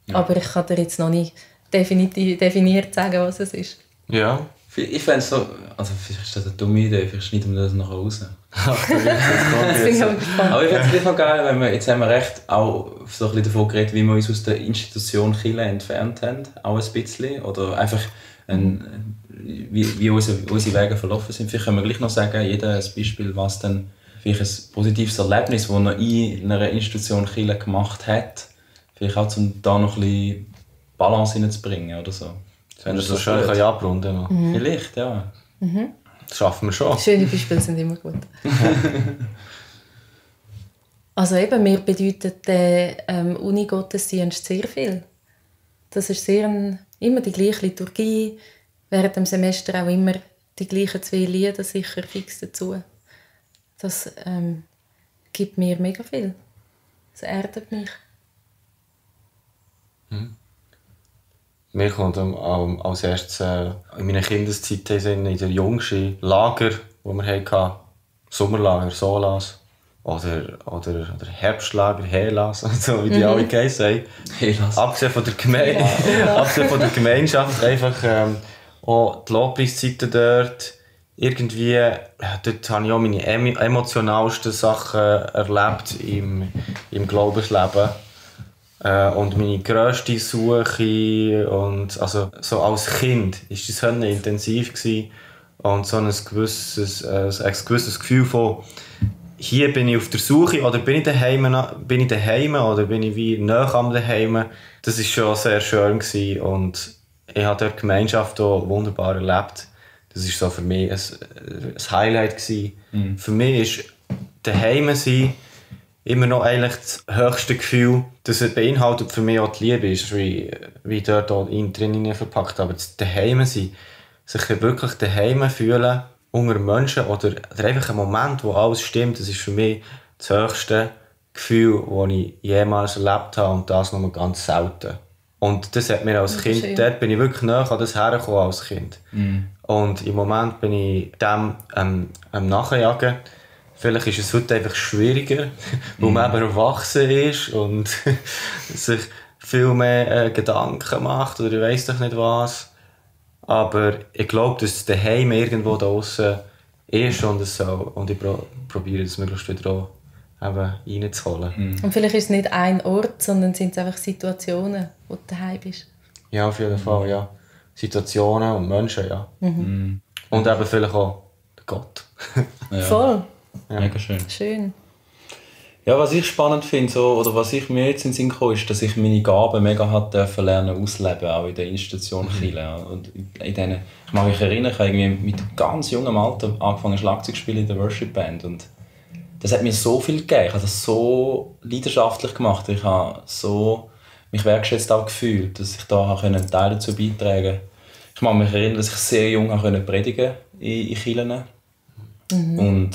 Ja. Aber ich kann dir jetzt noch nicht definiert sagen, was es ist. Ja. Ich fände es so, also vielleicht ist das eine dumme Idee, vielleicht schneiden wir das nachher raus. Das bin ich auch gespannt. Aber ich finde es noch geil, wenn wir, jetzt haben wir recht auch so ein bisschen davon geredet, wie wir uns aus der Institution Kirche entfernt haben, auch ein bisschen, oder einfach wie unsere Wege verlaufen sind. Vielleicht können wir gleich noch sagen, jeder ein Beispiel, was dann vielleicht ein positives Erlebnis, das er in einer Institution Kirche gemacht hat, vielleicht auch um da noch ein bisschen Balance reinzubringen oder so. Wenn das so schön abrunden kann. Vielleicht, ja. Das schaffen wir schon. Schöne Beispiele sind immer gut. Also eben, mir bedeutet der Uni-Gottesdienst sehr viel. Das ist sehr ein immer die gleiche Liturgie, während dem Semester auch immer die gleichen 2 Lieder sicher fix dazu. Das gibt mir mega viel. Das erdet mich. Mir kommt als erstes in meiner Kindeszeit in der jüngsten Lager, die wir hatten, Sommerlager, Solas oder Herbstlager, Helas, so wie die alle geheißen haben. Helas. Abgesehen von der Gemeinschaft, einfach auch die Lobpreiszeiten dort. Irgendwie, dort habe ich auch meine emotionalsten Sachen erlebt im Glaubensleben. Und meine grösste Suche, und also, so als Kind war das intensiv gewesen. Und so ein gewisses Gefühl von, hier bin ich auf der Suche, oder bin ich daheim oder bin ich wie nahe am daheim. Das war schon sehr schön gewesen. Und ich habe dort die Gemeinschaft auch wunderbar erlebt. Das war so für mich ein Highlight gewesen. Für mich ist daheim sein immer noch eigentlich das höchste Gefühl. Das beinhaltet für mich auch die Liebe, ist wie dort auch drin verpackt. Aber das daheim sein, sich wirklich daheim fühlen, unter Menschen oder einfach ein Moment, wo alles stimmt, das ist für mich das höchste Gefühl, das ich jemals erlebt habe, und das nur ganz selten. Und das hat mir als Kind, schön. Dort bin ich wirklich näher an das hergekommen als Kind. Und im Moment bin ich dem nachjagen. Vielleicht ist es heute einfach schwieriger, weil man eben erwachsen ist und sich viel mehr Gedanken macht oder ich weiss doch nicht was. Aber ich glaube, dass es daheim irgendwo da draussen ist und ich probiere es möglichst wieder auch reinzuholen. Und vielleicht ist es nicht ein Ort, sondern sind es einfach Situationen, wo du daheim bist. Ja, auf jeden Fall, ja. Situationen und Menschen, ja. Und eben vielleicht auch Gott. Ja. Voll. Ja. Mega schön. Schön. Ja, was ich spannend finde, oder was ich mir jetzt in den Sinn kam, ist, dass ich meine Gaben mega lernen ausleben, auch in der Institution Chile. Und ich mag mich erinnern, ich habe irgendwie mit ganz jungem Alter angefangen Schlagzeug zu spielen in der Worship Band. Und das hat mir so viel gegeben. Ich habe das so leidenschaftlich gemacht. Ich habe so mich wertschätzt auch gefühlt, dass ich da einen Teil dazu beitragen konnte. Ich mag mich erinnern, dass ich sehr jung predigen konnte in Kirchen. Und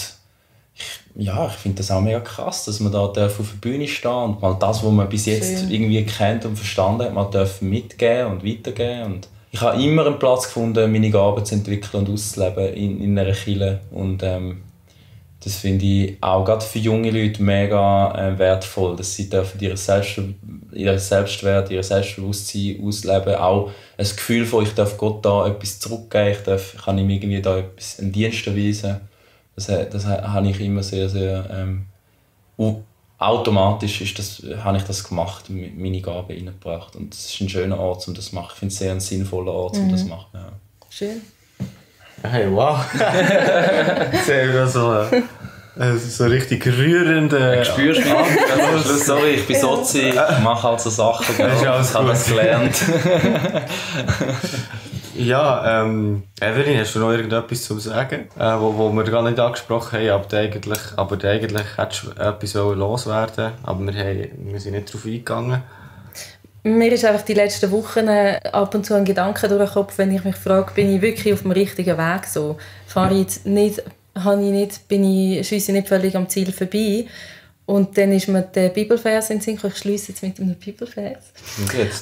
ich finde das auch mega krass, dass man da auf der Bühne stehen und mal das, was man bis jetzt irgendwie kennt und verstanden hat, mal mitgeben und weitergeben. Und ich habe immer einen Platz gefunden, meine Gaben zu entwickeln und auszuleben in einer Kirche. Und das finde ich auch gerade für junge Leute mega wertvoll, dass sie ihren Selbstwert, ihr Selbstbewusstsein ausleben. Auch ein Gefühl von, ich darf Gott da etwas zurückgeben, kann ihm irgendwie da einen Dienst erweisen. Das habe ich immer sehr, sehr automatisch habe ich das gemacht, meine Gaben reingebracht. Und es ist ein schöner Ort, um das zu machen. Ich finde es sehr ein sinnvoller Ort, um das zu machen. Ja. Schön. Hey, wow! Sehr so richtig rührend. Spürst du mich? Sorry, ich bin Sozi, ich mache halt so Sachen. Ich habe das gelernt. Ja, Evelyn, hast du noch irgendetwas zu sagen, wo wir gar nicht angesprochen haben, aber eigentlich hättest du etwas loswerden, aber wir sind nicht darauf eingegangen. Mir ist einfach die letzten Wochen ab und zu ein Gedanke durch den Kopf, wenn ich mich frage, bin ich wirklich auf dem richtigen Weg so? Schiesse ich nicht völlig am Ziel vorbei? Und dann ist mir der Bibelvers in den Sinn gekommen. Ich schliesse jetzt mit einem Bibelvers.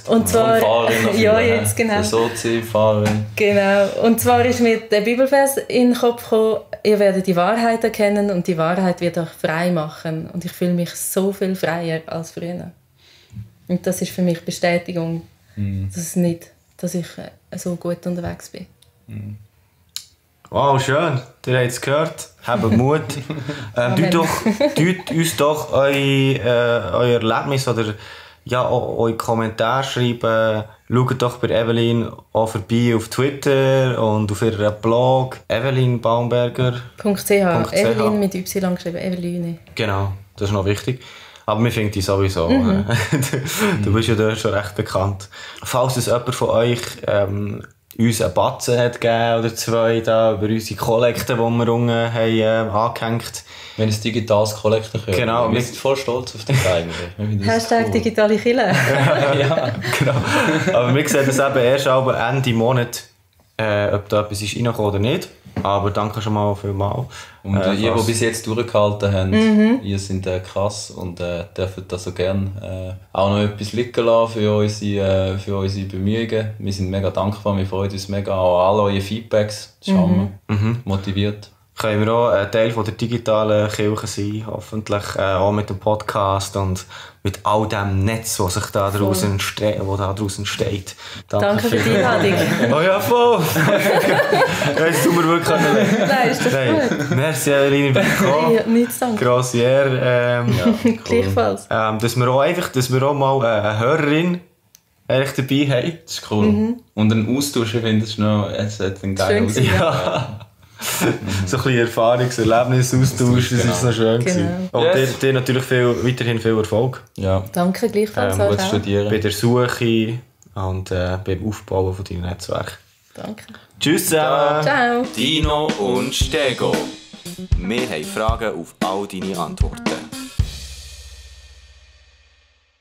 Und zwar, ja, jetzt genau. Sozi-Fahrerin. Genau. Und zwar ist mir der Bibelvers in den Kopf gekommen, ihr werdet die Wahrheit erkennen und die Wahrheit wird euch frei machen. Und ich fühle mich so viel freier als früher. Und das ist für mich Bestätigung, dass ich so gut unterwegs bin. Wow, schön. Ihr habt es gehört. Habt Mut. Tut uns doch euer Erlebnis oder eure Kommentare schreiben. Schaut doch bei Evelyn auch vorbei auf Twitter und auf ihrem Blog evelynbaumberger.ch. Evelyn mit Y geschrieben, Eveline. Genau, das ist noch wichtig. Aber wir finden die sowieso. Du bist ja dort schon recht bekannt. Falls es jemand von euch uns einen Batzen hat gegeben oder 2 da, über unsere Kollekte, die wir unten haben, angehängt. Wir haben ein digitales Kollektor gehört. Genau. Wir sind voll stolz auf dich eigentlich. Hashtag digitale Kille. Ja. Genau. Aber wir sehen das eben erst Ende Monat, ob da etwas ist reingekommen oder nicht. Aber danke schon mal vielmals. Und ihr, die bis jetzt durchgehalten habt, ihr seid krass und dürft da so gerne auch noch etwas liegen lassen für unsere Bemühungen. Wir sind mega dankbar, wir freuen uns mega an all eure Feedbacks. Das haben wir motiviert. Können wir auch ein Teil von der digitalen Kirche sein, hoffentlich auch mit dem Podcast und mit all dem Netz, das sich da draußen entsteht. Danke für die Einladung. Oh ja, voll! Das tut mir wirklich leid. Nein, ist doch gut. Merci, Evelyn, für Hey, nichts danke. Grosse Ehre. Cool. Gleichfalls. Dass wir auch mal eine Hörerin eigentlich dabei haben. Das ist cool. Und ein Austausch, ich finde, es hat einen geilen Schön Austausch. Ja. So ein bisschen Erfahrungserlebnisaustausch, das ist noch schön. Genau. Und dir natürlich weiterhin viel Erfolg Ja. Danke gleichfalls Gut euch auch. studieren. bei der Suche und beim Aufbauen von deinem Netzwerk. Danke. Tschüss zusammen! Ciao. Dino und Stego. Wir haben Fragen auf all deine Antworten.